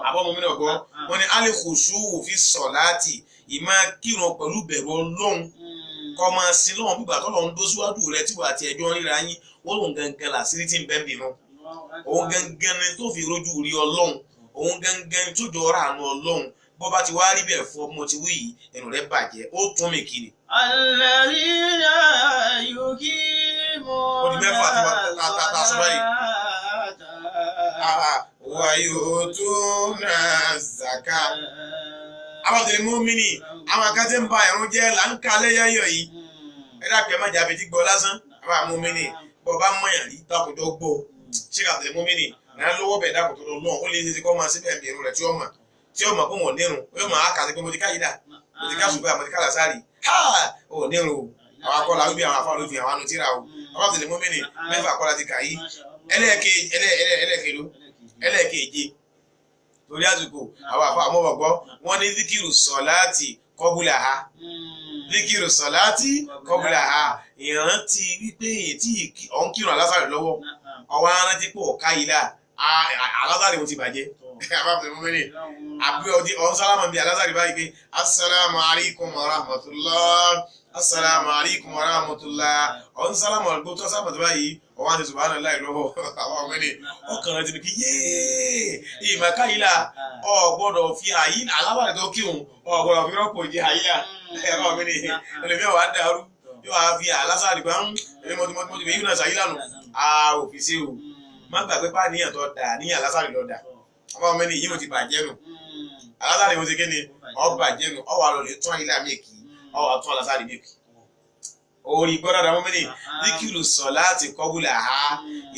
Àbọ̀mọ́ mi náà gbọ́ wọ́n ní alẹ́kùsù fi sọ̀láàtì, ìmọ̀ kírun pẹ̀lú bẹ̀rù ọlọ́run, kọ́ máa sin lọ́wọ́n bígbà tọ́lọ́ ń dó síwájú rẹ tí wàá ti ẹjọ́ ríra yín, wọ́n lòun gangan làṣírí tí ń bẹ́ ń bínú. Òun gangan ni tó fi rojú rí ọlọ́run, òun gangan ni tó jọ ọ̀rọ̀ àánú ọlọ́run. Bọ́ bá ti wá rí bẹ́ẹ̀ fún ọmọ tí wí yìí, ẹnu rẹ̀ bàjẹ́, ó tún mi kiri. Alladhina yuqimuna Ó di mẹ́fà tí wọ́n ta sọ báyìí. Wa yutuna zaka. Àwọn tẹ̀lé mọ́mìnì, àwọn kan tí ń ba ìrun jẹ́ là ń ka lẹ́yẹ̀yọ̀ yìí. Ẹ dákẹ́ ẹ má jẹ́ àfetí gbọ́ lásán. Àwọn mọ́mìnì, bọ́ bá mọ̀yàn rí takùjọ gbọ́. Ṣé kà tẹ̀lé mọ́mìnì? Ìyá lọ́wọ́ bẹ̀ dákùn tó lọ lọ́n, ó lè ṣe kọ́ máa síbẹ̀ irun rẹ̀ tí ó mọ̀. Tí ó mọ̀ pé wọ́n nírun, ó yóò máa kà sí pé mo ti ká yìí dà, mo ti ká ṣùgbọ́n mo ti ká làṣàrì. Ha! Ò nírun o. Àwọn akọ́là wípé àwọn afọ́ ló fi àwọn anutíra o. Àwọn tẹ̀lé mọ́mìnì mẹ́fà kọ́lá ti kà yìí. Ẹlẹ́ẹ̀keje torí àsìkò àwọn àfa àmọ́ ọ̀gbọ́ wọ́n ní zikiru sọ̀láàtì kọ́bùlà ha, zikiru sọ̀láàtì kọ́bùlà ha, ìrántí wípé ètí ọ̀n kírun alásàrè lọ́wọ́, ọwọ́ arántí pò ká yìí là alásàrè mo ti bàjẹ́. Àbí ọdí ọ̀n sálámà bíi alásàrè báyìí pé assalamu alaikum wa rahmatullah, assalamu alaikum wa rahmatullah, ọ̀n sálámà ọ̀gbọ́n tó sábà tó báyìí ọwọ́ àti subhanallah lọ́wọ́. Àwọn ọmọ ẹni ọkàn rẹ ti ní kí yéé ìmọ̀ká yìí là ọ gbọ́dọ̀ fi àyí aláwàdì tó kírun, ọ gbọ́dọ̀ fi rọ́pò jẹ àyílà. Ẹ̀rọ mi ni ẹlòmíràn wà á dàrú, yóò wá fi alásàrì gbà ń ẹni mọ̀tìmọ̀tì yìí náà sàyílà nù a ò fi sí o. Má gbàgbé pa níyàn tó dà níyàn alásàrì lọ dà. Àwọn ọmọ ẹni yìí mo ti bàjẹ́ nù, alásàrì mo ti ké ni ọ bàjẹ́ nù, ọ wà lọ lè tún àyílà mi kì í, ọ wà tún alásàrì mi kì í. Orí gbọ́dọ̀ dàmọ́ mi ni zikiru sọ̀láàtì kọ́bùlà ha,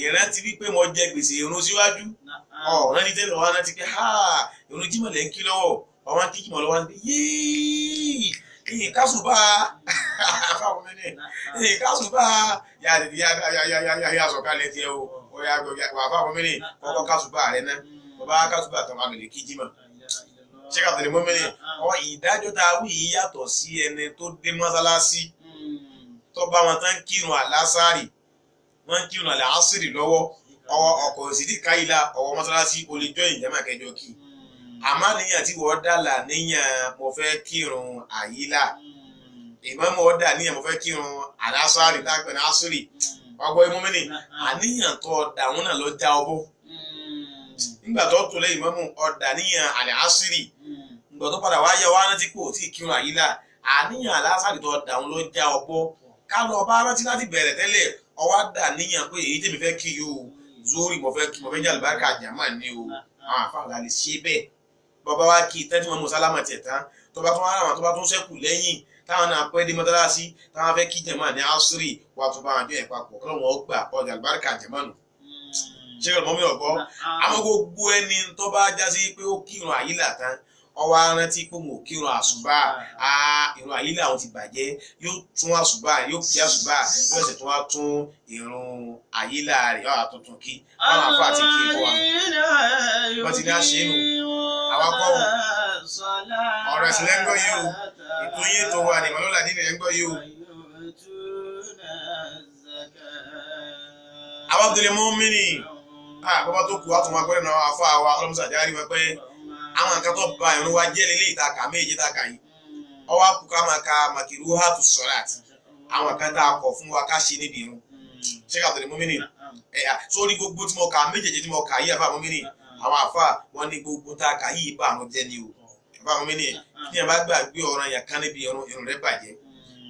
ìrántí wípé mo jẹ gbèsè irun síwájú, ọ̀ràn ní tẹ́lẹ̀ wá rántí pé ha irun jímọ̀ lẹ́ ń kí lọ́wọ́, ọ̀wọ́n kí jímọ̀ lọ́wọ́ pé yéé ìyìn kásùbà fáwọn mi ní ìyìn kásùbà yà sọ̀kalẹ̀ tiẹ̀ o, wà fáwọn mi ní kọ́kọ́ kásùbà rẹ ná, bàbá kásùbà tán wà lè kí jímọ̀. Ṣé ká tẹ̀lé mọ́ mi ní ọ ìdájọ́ tá a wí yìí yàtọ̀ sí ẹni tó dé mọ́sálásí tó bá wọn tán kírun àlásàrì, wọn kírun àlásìrì lọ́wọ́, ọwọ́ ọkọ̀ òsìdí káyìlá ọwọ́ mọ́sálásí olùjọ́ ìjàmà kẹjọ kí. Àmọ́ níyàn tí wọ́n dà là níyàn mo fẹ́ kírun àyílà, ìmáàmù ọ̀dà níyàn mo fẹ́ kírun àlásàrì tápẹ̀ ní àsìrì, ọgbọ́n imú mi ni àníyàn tó ọ̀dà wọn náà lọ já ọbọ̀. Nígbà tó tó lé ìmáàmù ọ̀dà níyàn àlásìrì, ìgbà tó padà wá yẹ wá rántí pé ò tí ì kírun àyílà, àníyàn àlásàrì tó ọ̀dà wọn lọ já ọbọ̀. Ká lọ bá rántí láti bẹ̀rẹ̀ tẹ́lẹ̀, ọwọ́ dà níyàn pé èyí tèmi fẹ́ kí yóò zórí mo fẹ́ kí mo fẹ́ jẹ́ àlùbáríkà jàmá ni o. Àwọn àfàlà lè ṣe bẹ́ẹ̀. Bàbá wa kí tẹ́tí wọn mú sálámà tiẹ̀ tán, tó bá tún wá àwọn tó bá tún ṣẹ́kù lẹ́yìn táwọn náà pẹ́ dé mọ́tálásí táwọn fẹ́ kí jàmá ní asiri wà tún bá wọn jọ ẹ̀ papọ̀ kí wọ́n gbà ọjà àlùbáríkà jàmá nù. Ṣé ọ̀nà mi ọ̀gbọ́? Àwọn gbogbo ẹni tó bá já sí pé ó kírun àyílà tán, ó wá rántí pé òun ò kírun àsùbá, ìrun àyílà òun ti bàjẹ́, yóò tún àsùbá, yóò kí àsùbá, yóò sì tún wá tún ìrun àyílà rẹ̀ yóò àtúntún kí. Báwọn afọ àti kí fún wa. Wọ́n ti ní àṣẹ nù. Àwa kọ́ o. Ọ̀rọ̀ ẹ̀sìn lẹ́ ń gbọ́ yìí o. Ètò yín ètò wa ni Ìmọ̀lọ́lá nínú ẹ̀ ń gbọ́ yìí o. Àwọn Abdul Mumini, bàbá tó kù á tún máa gbọ́dọ̀ náà afọ àwa ọlọ́mùsà járí wọn pé àwọn nǹkan tó ba ìrun wa jẹ́ lélẹ́yìí tá a kà méje tá a kà yìí. Ọwọ́ àkú ká máa ka makiruhatu salat, àwọn nǹkan tá a kọ̀ fún wa ká ṣe níbi ìrun. Ṣé Abdul Mumini? Sórí gbogbo tí mo kà méjèèjì tí mo kà yìí, àfa Mumini, àwọn àfa wọn ní gbogbo tá a kà yìí bá àrùn jẹ́ ni o. Àfa Mumini, bí yẹn bá gbàgbé ọ̀ràn yẹn kan níbi ìrun, ìrun rẹ̀ bàjẹ́.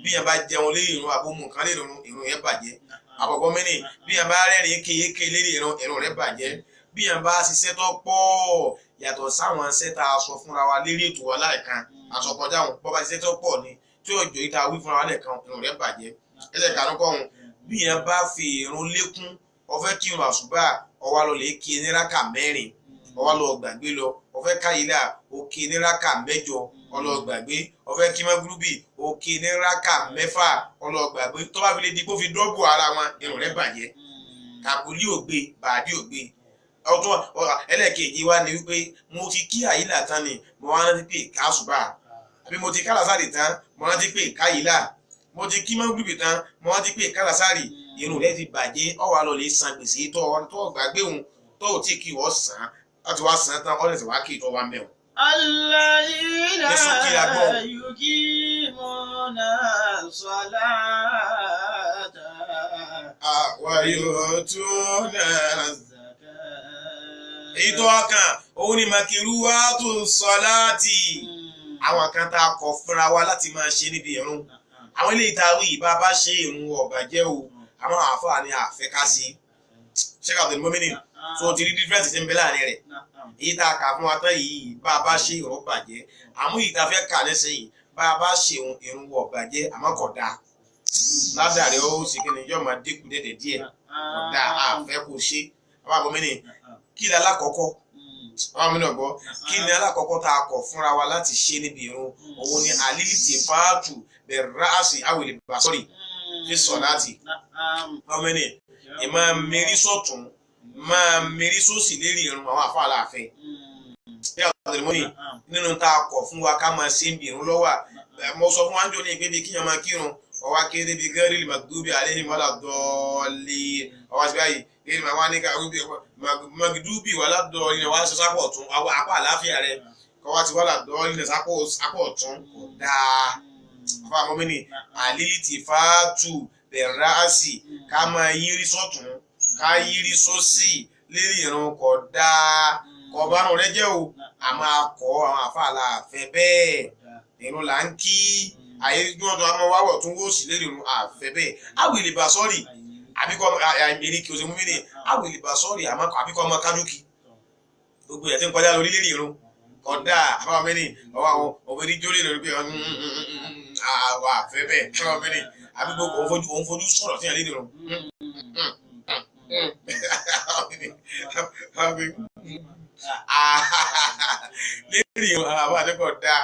Bí yẹn bá jẹun lérí ìrun àbomú kan lérí ìrun, ìrun yẹn bàjẹ́. Àkọ́kọ́ mẹ́ni, bí yẹn bá rẹ́rìn kéékèé lérí ìrun, ìrun rẹ̀ bàjẹ́. Bí yẹn bá ṣiṣẹ́ tó pọ̀ yàtọ̀ sáwọn iṣẹ́ tá a sọ fúnra wa lérí ètò wa láìkan àsọkọjá wọn, bọ́ bá ṣiṣẹ́ tó pọ̀ ni tí òjò yìí tá a wí fúnra wa lẹ́ẹ̀kan, ìrun rẹ̀ bàjẹ́. Ẹsẹ̀ kànú kọ́ wọn, bí yẹn bá fi ìrun lékún, ó fẹ́ kírun àsùbá, ó wá lọ lè kí ní rákà mẹ́rin, ó wá lọ gbàgbé lọ. Ó fẹ́ káyílà, ó kí ní rákà mẹ́jọ, ó lọ gbàgbé. Ó fẹ́ kí mọ́gúrúbì, ó kí ní rákà mẹ́fà, ó lọ gbàgbé. Tó bá fi lè di kó fi dọ́bù ara wọn, irun rẹ̀ bàjẹ́. Kàbúlí ògbé, bàdí ògbé. Ọtún ẹlẹ́ẹ̀kejì wa ni wípé mo ti kí àyílà tán ni mo wá rántí pé káṣùbà, àbí mo ti kálásàrì tán mo rántí pé káyílà, mo ti kí mọ́gúrúbì tán mo rántí pé kálásàrì, irun rẹ̀ ti bàjẹ́. Ó wá lọ lè san gbèsè tó gbàgbé òun tó ò tí kí wọ́n san láti wá san tán, ọ̀rẹ́ sì wá kí ìtọ́ wa mẹ́wọ̀n. Alladhina yuqimuna salata wa yutuna èyí tó wá kàn òun ni makiruhatu salati, àwọn kan tá a kọ̀ fúnra wa láti máa ṣe níbi ìrun. Àwọn ilé ìtawí ìbá bá ṣe ìrun ọ̀bàjẹ́ o, àwọn àáfàá ni àfẹ́ ká sí. Ṣé Abdul Mumini tó ti rí dífẹ́ǹsì tí ń bẹ láàrin rẹ̀? Èyí tá a kà fún wa tán yìí, bá a bá ṣe ìrun bàjẹ́. Àmú yìí tá a fẹ́ kà nísìnyí, bá a bá ṣe ìrun wọ̀ bàjẹ́, àmọ́ kò dáa. Ládàrí ó sì kí ni yóò máa dínkù dédé díẹ̀, kò dáa, àfẹ́ kò ṣe. Àwọn àbọ̀ mi ni kí ni alákọ̀ọ́kọ́? Àwọn mi náà gbọ́, kí ni alákọ̀ọ́kọ́ tá a kọ̀ fúnra wa láti ṣe níbi ìrun? Òun ni àlìlìtì fáàtù bẹ̀rẹ̀ ráàsì àwìlì bàṣọ́rì fi sọ̀ láti. Àwọn mi ni ìmọ̀ mérí sọ̀tún máa mérí sósì lérí ìrun, àwọn àfa àlàáfẹ́. Bí àwọn ọ̀dọ́ mọ́ni nínú tá a kọ̀ fún wa ká máa ṣe ń bí ìrun lọ́wọ́, mo sọ fún wa ń jò ní ìpè bí kíyàn máa kírun, ọwá kéré bíi gẹ́rìlì magdubi alayhim wala dọ́ọ̀lì, ọwá sí báyìí gẹ́rìlì máa wá ní ká magdubi wala dọ́ọ̀lì wá sọ sápọ̀ ọ̀tún apá àláfíà rẹ kọ́wá ti wala dọ́ọ̀lì sápọ̀ ọ̀tún kò dáa. Àfa àmọ́mí ni àlìlítì fàátù bẹ̀rẹ̀ ká máa yírí sọ́tún ká yírí sósì lérí ìrun kò dáa, kò bárùn rẹ jẹ́ o, àmọ́ akọ àwọn àfa àlàáfẹ́ bẹ́ẹ̀ ìrun là ń kí àyè tí wọ́n tó a máa wáwọ̀ tún wó sí lérí ìrun àfẹ́ bẹ́ẹ̀. Àwìlì bá sọ́ọ̀rì àbíkọ́ àìmìírí kí o ṣe mú mi ní àwìlì bá sọ́ọ̀rì àbíkọ́ ọmọ kájúkì gbogbo ẹ̀ tí ń kọjá lórí lérí ìrun kódà àbáwọn mi ní ọwọ́ àwọn òbí jórí lórí pé àwọn àfẹ́ bẹ́ẹ̀ àbáwọn mi ní àbí gbogbo òun fojú sọ̀rọ̀ sí ẹ̀ lérí ìrun. Lérí ìrun àwọn àdékọ̀ dáa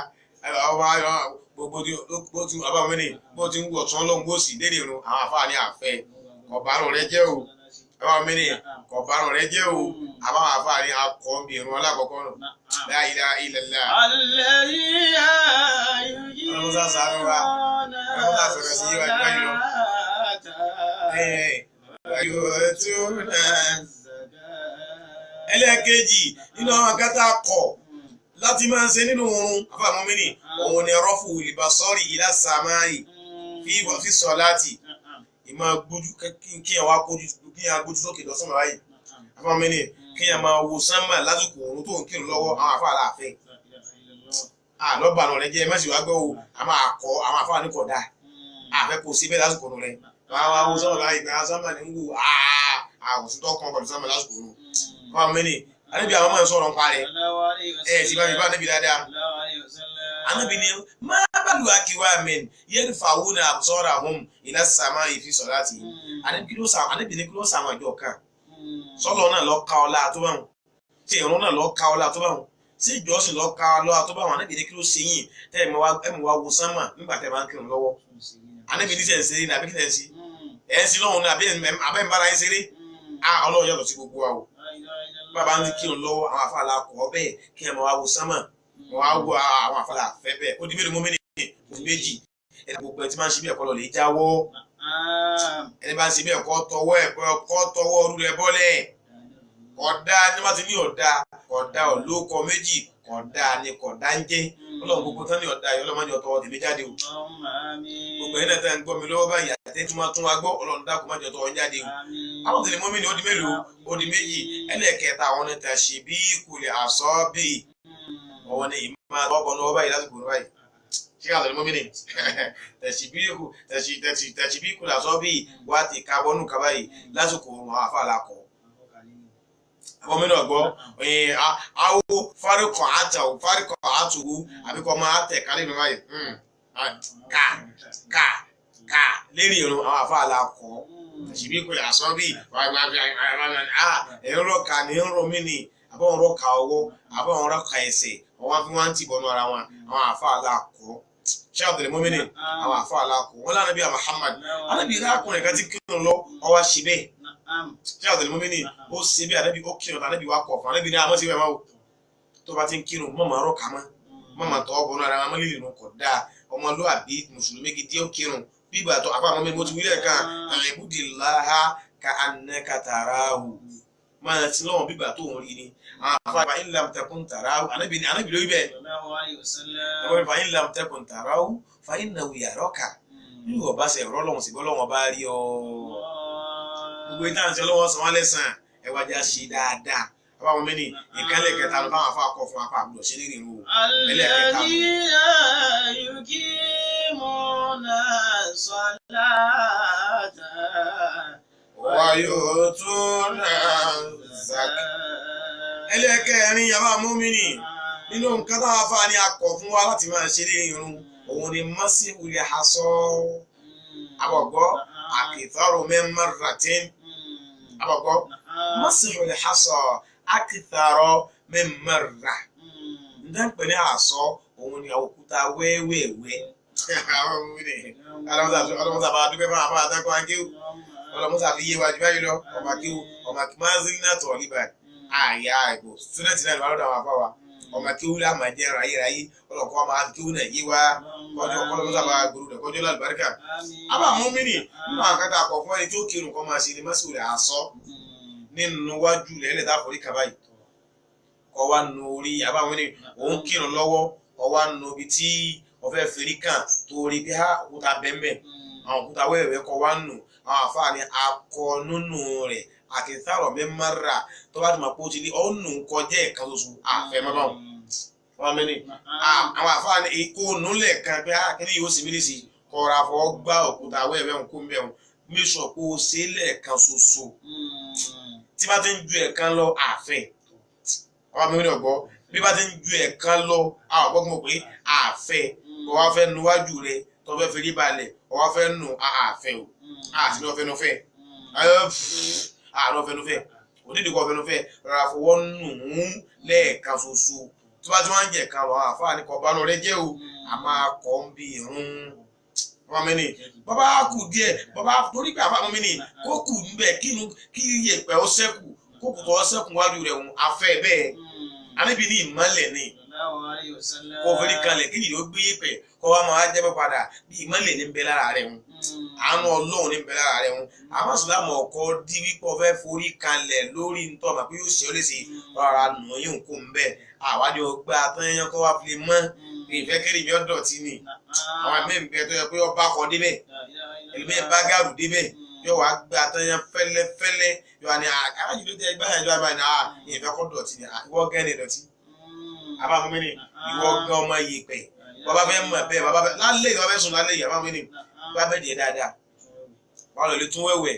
gbogbo tí àbáwọn mi ní bó ti ń wọ̀ tán lọ́hùn bó sì lérí ìrun àwọn àfáà ní àfẹ́ kọ̀bárùn rẹ jẹ́ o. Àbáwọn mi ní kọ̀bárùn rẹ jẹ́ o. Àbáwọn àfáà ní akọ̀ ń bí ìrun alákọ̀ọ́kọ́ nù. La ilaha illallah. Alladhina Ọlọ́run ṣàánú wa. Ọlọ́run sọ̀rọ̀ sí yíwá ìgbà yìí lọ. Ẹlẹ́ẹ̀kejì nínú àwọn akátá kọ̀ láti máa ń ṣe nínú oorun àfàmọ́ mi ní òun ni rọ́fù libasọ́rì ila samai fi sọ̀láàtì ìmọ̀ gbójú kí ẹ wá kójú kí ẹ gbójú sókè lọ sọ́mọ̀ báyìí. Àfàmọ́ mi ní kí ẹ máa wo sánmà lásìkò oorun tó ń kírun lọ́wọ́, àwọn àfà àlàáfẹ́ àlọ́bànú rẹ jẹ́ mẹ́sì wá gbọ́ o, a máa kọ́ àwọn àfà ní kọ̀dá àfẹ́ kò sí bẹ́ẹ̀ lásìkò oorun rẹ àwọn àwọn sọ́mọ̀ báyìí pé àwọn sánmà ní ń wò àwọn sí tọ́kàn pẹ̀lú sánmà lásìkò oorun. Àfàmọ́ mi ní àníbi àwọn máa ń sọ̀rọ̀ ń parẹ́ ẹ̀ sì bá mi bá níbi dáadáa. Ànábì ní má bàlù akíwá mẹ́n yẹn fàwọn absarahum ila samai fi salati. Ànábì ní kí ló sàwọn àjọ kan Sọlọ náà lọ ka ọlá tó bá wọn, tí ìrún náà lọ ka ọlá tó bá wọn, tí ìjọsìn lọ ka ọlá tó bá wọn. Ànábì ní kí ló ṣe yín tẹ́ ẹ̀ mọ̀ wá wo sánmà nígbà tẹ́ ẹ bá ń kírun lọ́wọ́? Ànábì ní sẹ́ ń ṣeré ní àbí kí lẹ́ ń ṣe? Ẹ̀ ń sin lọ́hùn ní àbí ẹ̀ ń bára yín ṣeré? Ọlọ́run yàtọ̀ sí gbogbo wa o. Bàbá ń kírun lọ́wọ́, àwọn afáàlà kọ́ bẹ́ẹ̀ kí ẹ mọ̀ wá wo sánmà, mọ̀ wá wo àwọn afáàlà fẹ́ bẹ́ẹ̀. Ó di mélòó mọ́ méjì? Ẹni gbogbo ẹ tí máa ń ṣe bí ẹ̀kọ́ lọ lè jáwọ́. Ẹni bá ń ṣe bí ẹ̀kọ́ tọwọ́ ẹ̀kọ́ tọwọ́ ọdún rẹ bọ́lẹ̀. Kọ̀dá ní wọ́n ti ní ọ̀dà kọ̀dá ọ̀lókọ méjì, kọ̀dá ni kọ̀dá ń jẹ́. Ọlọ́run gbogbo tán ní ọ̀dà yìí, ọlọ́run má jẹ́ ọtọwọ́ tèmi jáde o. Gbogbo ẹ̀yin náà tẹ́ ń gbọ́ mi lọ́wọ́ báyìí àti tí wọ́n tún wá gbọ́, ọlọ́run dákun má jẹ́ ọtọwọ́ jáde o. Àwọn tèlè mọ́mí ni ó di mélòó? Ó di méjì. Ẹlẹ́ẹ̀kẹta, àwọn ní tàṣí bí kulẹ̀ àsọ́ bí ọwọ́ ni ìmọ̀ àtọ́bọ̀ ní ọwọ́ báyìí lásìkò ní báyìí. Ṣé ká tẹ̀lé mọ́mí ni tàṣí bí kulẹ̀ àsọ́ bí wá ti ká bọ́nù ká báyìí lásìkò àwọn afáàlà kọ̀ àwọn mìíràn gbọ́ awo fárikọ̀ àtàwò fárikọ̀ àtòwò àbí kọ́ máa tẹ̀ kálí nù báyìí ká ká ká lérí irun, àwọn afáàlà kọ̀ tàṣí kulẹ̀ àsọ́ bí ẹ̀rọ kà ní ń rọ mí ni, àbọ̀ ń rọ ka ọwọ́, àbọ̀ ń rọ ka ẹsẹ̀, ọwọ́ fi wọ́n ti bọ̀nú ara wọn, àwọn àfáàlà kọ́. Ṣé àbẹ̀lẹ̀ mọ́mìnì àwọn àfáàlà kọ́ wọn lánàá bí i Muhammad anábì arákùnrin kan ti kírun lọ, ọwọ́ ṣe bẹ́ẹ̀. Ṣé àbẹ̀lẹ̀ mọ́mìnì ó ṣe bẹ́ẹ̀? Anábì ó kírun, anábì wa kọ̀ fún anábì ní àmọ́ sí bẹ́ẹ̀ máa wò tó bá ti ń kírun mọ́ máa rọ̀ ká mọ́ mọ́ máa tọ́ bọ̀nú ara wọn mọ́ lílì kọ̀ dáa. Ọmọlúwàbí mùsùlùmí gidi ó kírun bí ìgbà tó àfa àmọ́ mi mo ti wílẹ̀ kan àìbùdìláha ka annaka tarahu, máa ti lọ́wọ́ bígbà tó ń rí ni. Àwọn afáàfà in lam takun tarahu, anábì ní anábì lórí bẹ́ẹ̀ àwọn fa in lam takun tarahu fa innahu yaraka. Bí wọ́n bá ṣe ẹ̀rọ lọ́wọ́ sí bọ́lọ́wọ́ bá rí ọ. Gbogbo ìtàn ṣe lọ́wọ́ san wọ́n lẹ́sàn ẹ wá já ṣe dáadáa. Àbáwọn mẹ́ni ìkànnì kẹta ló báwọn afá kọ fún apá àbúrò ṣe ní ìrìn o. Ẹlẹ́ẹ̀kẹta ló. Alladhina yuqimuna salata wayutuna zaka. Ẹlẹ́kẹ̀rin, yàrá múmínì, nínú nǹkan táwọn afáàní akọ̀ fún wa láti máa ṣe ní irun, òun ni mọ́síwìlì aṣọ àbọ̀gbọ́ àkìtọ́rù mẹ́mọ́ràtín. Àbọ̀gbọ́ mọ́síwìlì aṣọ àkìtọ́rù mẹ́mọ́rà nígbà pé ní aṣọ òun ni àwọn òkúta wẹ́wẹ́wẹ́. Àwọn múmínì ọlọ́mọsà bá dúpẹ́ fún àwọn àtàkùn akéwù, ọlọ́mọsà fi yé wájú báyìí lọ. Ọmọ akéwù, ọmọ akéwù náà tọ̀ níbà àyà ìbò student náà lọ́dọ̀ àwọn afáwa, ọmọ akéwù là máa jẹ́ ráyéráyé. Ọlọ́kọ́ ọmọ akéwù náà yé wa kọjọ ọlọ́mọsà bá gbòòrò rẹ̀ kọjọ́ lálùbáríkà. Àbá múmínì, nínú àwọn akátá akọ fún ẹni tó kírun kọ́ máa ṣe ni mọ́síwìlì àsọ nínú wájú lẹ́lẹ̀ tá a forí kaba yìí kọ́ wa nu orí. Àbá múmínì, òun kírun lọ́wọ́, ọ wá nu ibi tí ọfẹ́ fèrè kàn torí bí ha òkúta bẹ́ẹ̀, àwọn òkúta wẹ́wẹ́ kọ́ wá nù. Àwọn àfáàní akọ nínú rẹ̀ àkìtàrọ̀ mẹ́màrà tó bá ti mọ̀ pé ó ti ní ọ̀nù kọjá ẹ̀kan ṣoṣo àfẹ́ mọ́ báwọn. Wọ́n mẹ́ni àwọn àfáàní ikú nulẹ̀ kan pé kíní yóò sì mí lè kọ́ra fọ́ gbá òkúta wẹ́wẹ́ ń kó mẹ́wọ̀n mẹ́sọ̀ kó o ṣe lẹ́ẹ̀kan ṣoṣo. Tí bá ti ń ju ẹ̀kan lọ àfẹ́ wọ́n mẹ́rin ọ̀gbọ́ bí bá ti ń ju ẹ̀kan lọ àwọn ọ̀gbọ́n mọ̀ pé àfẹ́ kò wá fẹ́ nuwájú rẹ tó fẹ́ fi rí balẹ̀ kò wá fẹ́ nù àfẹ́ o àti ní ọ̀fẹ́ nufẹ́ àti ọ̀fẹ́ nufẹ́ onídìí kọ́ ọ̀fẹ́ nufẹ́ rárá fọwọ́ nù ún lẹ́ẹ̀kan ṣoṣo. Tó bá ti wá ń jẹ̀ kan lọ, àfáà ní kọ́ bánú rẹ jẹ́ o, a máa kọ́ ń bí irun wọn mẹ́ni bàbá kù díẹ̀ bàbá torí pé àfáà mọ́mí ni kó kù níbẹ̀ kí iyẹ̀pẹ̀ ó sẹ́kù kó kù tọ́ sẹ́kù wájú rẹ̀ òun afẹ́ bẹ́ẹ̀. Anábì ní ìmọ̀lẹ̀ ni kó fẹ́rí kalẹ̀ kí nìyó gbé yẹ̀pẹ̀ kó wá máa jẹ́ bọ́ padà bí ìmọ̀lẹ̀ ní bẹ lára rẹ̀ ń àánú ọlọ́run ní bẹ lára rẹ̀ ń. Àmọ́ sùlámù ọkọ dí wípé ọfẹ́ forí kalẹ̀ lórí ntọ́ mà pé yóò ṣe ọ́ léṣe rárá nù yín kó ń bẹ̀ àwa ni ọgbà tán kó wá fi lè mọ́ ìfẹ́ kéré mi ọ̀dọ̀ tí ni àwọn ẹ̀mí ń bẹ tó yẹ pé ọba kọ débẹ̀ ẹ̀mí bá gàrú débẹ̀ yóò wá gbé atọ́yán fẹ́lẹ́fẹ́lẹ́ yóò wá ní alájú ló tẹ gbá yẹn lọ́wọ́ ní ìfẹ́ kọ́ dọ̀tí ni ìwọ gẹ́ ni dọ̀tí abáfọ́mí ni ìwọ gẹ́ ọmọ yìí pẹ̀ bàbá fẹ́ mọ̀ bẹ́ẹ̀ bàbá fẹ́ lálẹ́ ìwọ fẹ́ sùn lálẹ́ yìí abáfọ́mí ni bá bẹ́ẹ̀ díẹ̀ dáadáa wà lọ lè tún wẹ̀wẹ̀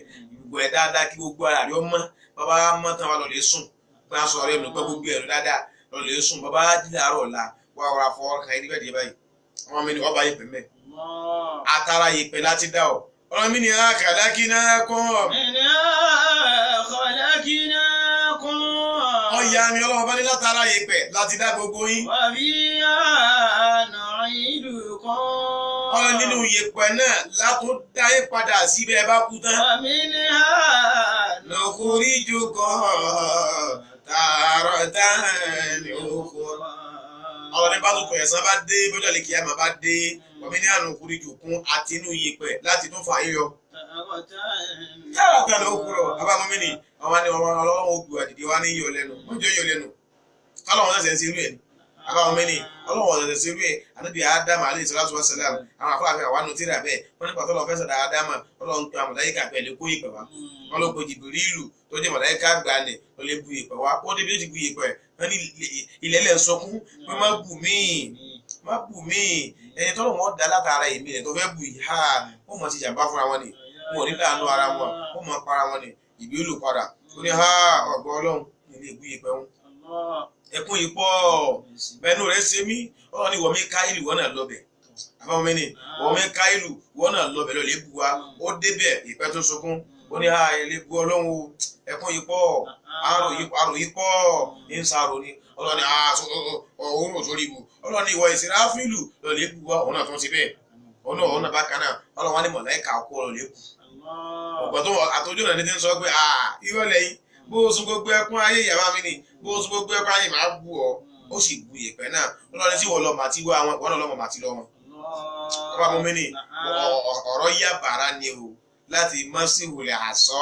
ìwẹ̀ dáadáa kí gbogbo ara rẹ̀ ọmọ bàbá mọ́ tán wà lọ lè sùn gbá sọ rẹ̀ nù gbọ́ gbogbo ẹ̀rọ dáadáa lọ lè sùn. Bàbá jí láàárọ̀ ọ̀la wà wà fọ ọkàn yìí níbẹ̀ díẹ̀ báyìí ọmọ mi ni ọba yìí pẹ̀ mẹ́ atara yìí pẹ̀ láti dá ọ. Ọlọ́run mi ni àkàlákínà kọ́. Minha khalaqnakum. ìyá mi ọlọ́run bá ní látara yẹ̀pẹ̀ láti dá gbogbo yín. وفيها نعيدكم Ọlọ́run nínú yẹ̀pẹ̀ náà látún dá yín padà síbẹ̀ bá kú tán. ومنها Nukhrijukum taratan ukhra. Ọlọ́run ní bá tó kọ̀ ẹ̀san bá dé bọ́jọ́ lè kíyàmá bá dé wọ́n ní àná nukhrijukum àti inú yẹ̀pẹ̀ láti tún fà yín yọ. Taratan ukhra abámọ́mí ni àwọn ni ọlọ́run ó gbé àdìdí wa ní yọ lẹ́nu wọ́n jọ yọ lẹ́nu kálọ̀ wọn ṣẹ̀ṣẹ̀ ń ṣerú ẹ̀ ni àbáwọn mẹ́ni ọlọ́run ọ̀sẹ̀ ṣerú ẹ̀ ànábì ádámà alayhi salatu wa salam àwọn afáàfin àwọn àánú tíra bẹ́ẹ̀ wọ́n nípa tọ́lọ́ fẹ́ sọ̀dọ̀ ádámà ọlọ́run pe àwọn màláíkà pẹ̀lú kó ìpè wá wọ́n ló pe jìbìrìlù tó jẹ́ màláíkà gbani ló lè bu ìpè wá ó débi ó ti bu ìpè wọ́n ní ilẹ̀ lẹ̀ sọkún pé má bù mí má bù mí ẹni tọ́lọ́ wọn dá látara èmi rẹ̀ tó fẹ́ bù yìí ha wọ́n mọ̀ ti jàmbá fúnra wọn ni wọn ò ní láàánú ara wọn wọ́n mọ̀ para wọn ni jìbìrìlù padà ó ní ha ọ̀gbọ́n ọlọ́run ilé ìbú ìpè wọn ẹkún yìí pọ̀ bẹnu rẹ̀ ṣe mí ọlọ́run ní wọ́n mi ká ìlú wọn náà lọ́bẹ̀ àbáwọn mi ni wọ́n mi ká ìlú wọn náà lọ́bẹ̀ lọ́lẹ̀ bu wa ó débẹ̀ ìpẹ́ tó sunkún ó ní ha ilé bu ọlọ́run o ẹkún yìí pọ̀ arò yìí pọ̀ ń sàrò ni ọlọ́run ní òun ò sórí ibu ọlọ́run ní ìwọ ìsìráfílù lọ́lẹ̀ bu wa òun náà tún ti bẹ́ẹ̀ òun náà òun náà bákan náà ọlọ́run wá ní mọ̀láìkà kó lọ́lẹ̀ bu ọ̀gbọ̀n tó àtọ́jú náà ní ti ń sọ pé irọ́ lẹ́yìn bó o sun gbogbo ẹkún ayé ìyàwó mi ni bó o sun gbogbo ẹkún ayé màá bù ọ ó sì bu ìyẹ̀pẹ̀ náà ọlọ́run tí wọ́n lọ màá ti wá wọn wọ́n lọ́mọ màá ti lọ wọn. ọba mú mi ní ọ̀rọ̀ yá bàrà ni o láti mọ́síwòlẹ̀ àṣọ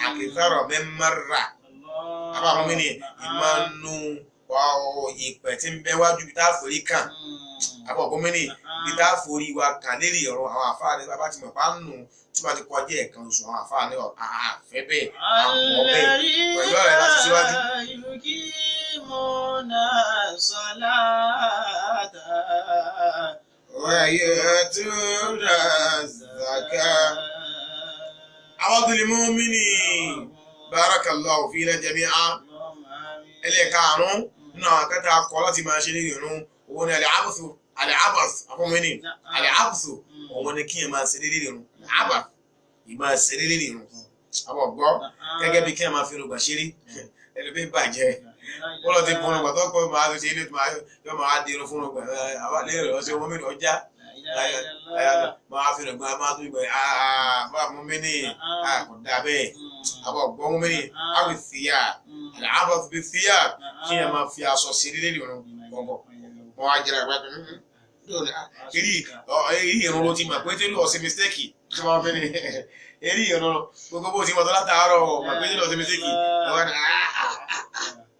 àkìtàrọ̀ mẹ́mẹ́rà ọba mú mi ní ìmọ̀nù ìyẹ̀pẹ̀ tí ń bẹ wájú bí tá a forí kàn àbọ̀ mú mi ní bí tá a forí wa kàn lérí ọ̀rọ̀ àwọn àfáà ní bàbá ti mọ̀ pa ń nù tí wọ́n ti kọjá ẹ̀kan oṣù àwọn àfáà ní àfẹ́ bẹ́ẹ̀ àpọ̀ bẹ́ẹ̀ pẹ̀lú ọ̀rẹ́ láti síwájú. يقيمون الصلاة ويؤتون الزكاة àwọn mu'minin barakallahu fina jami'a ẹlẹ́ẹ̀karùn-ún nínú àwọn akẹ́kọ̀ọ́ akọ láti máa ṣe lérí ìrun òun ni al-abthu al-abath àfọmọ́ni al-abthu òun ni kí ẹ máa ṣe lérí ìrun al-abath ìmáa ṣe lérí ìrun àbọ̀ gbọ́ gẹ́gẹ́ bí kí ẹ máa fi rògbà ṣeré ẹlòmí bàjẹ́ wọ́n lọ ti fún un gbàtọ́ pé máa fi ṣe ilé yóò máa di irun fún un gbà àwọn àlẹ́ rẹ̀ ọ̀sẹ̀ wọn mìíràn ọjà máa fi rògbà máa tún gbà máa mú mi ní kò dà bẹ́ẹ̀ àbọ̀ gbọ́ mú mi ní àwì fìyà àbọ̀ fi fìyà kí ẹ máa fi aṣọ sí ilé ìrun gbọ̀ngàn wọn á jẹrà gbà eré ìrun ló ti mọ̀ pé tí lọ́ọ̀ sí mistake tí wọ́n fi ní eré ìrun gbogbo bó ti mọ̀ tó látàárọ̀ mọ̀ pé tí lọ́ọ̀ sí mistake wọ́n ní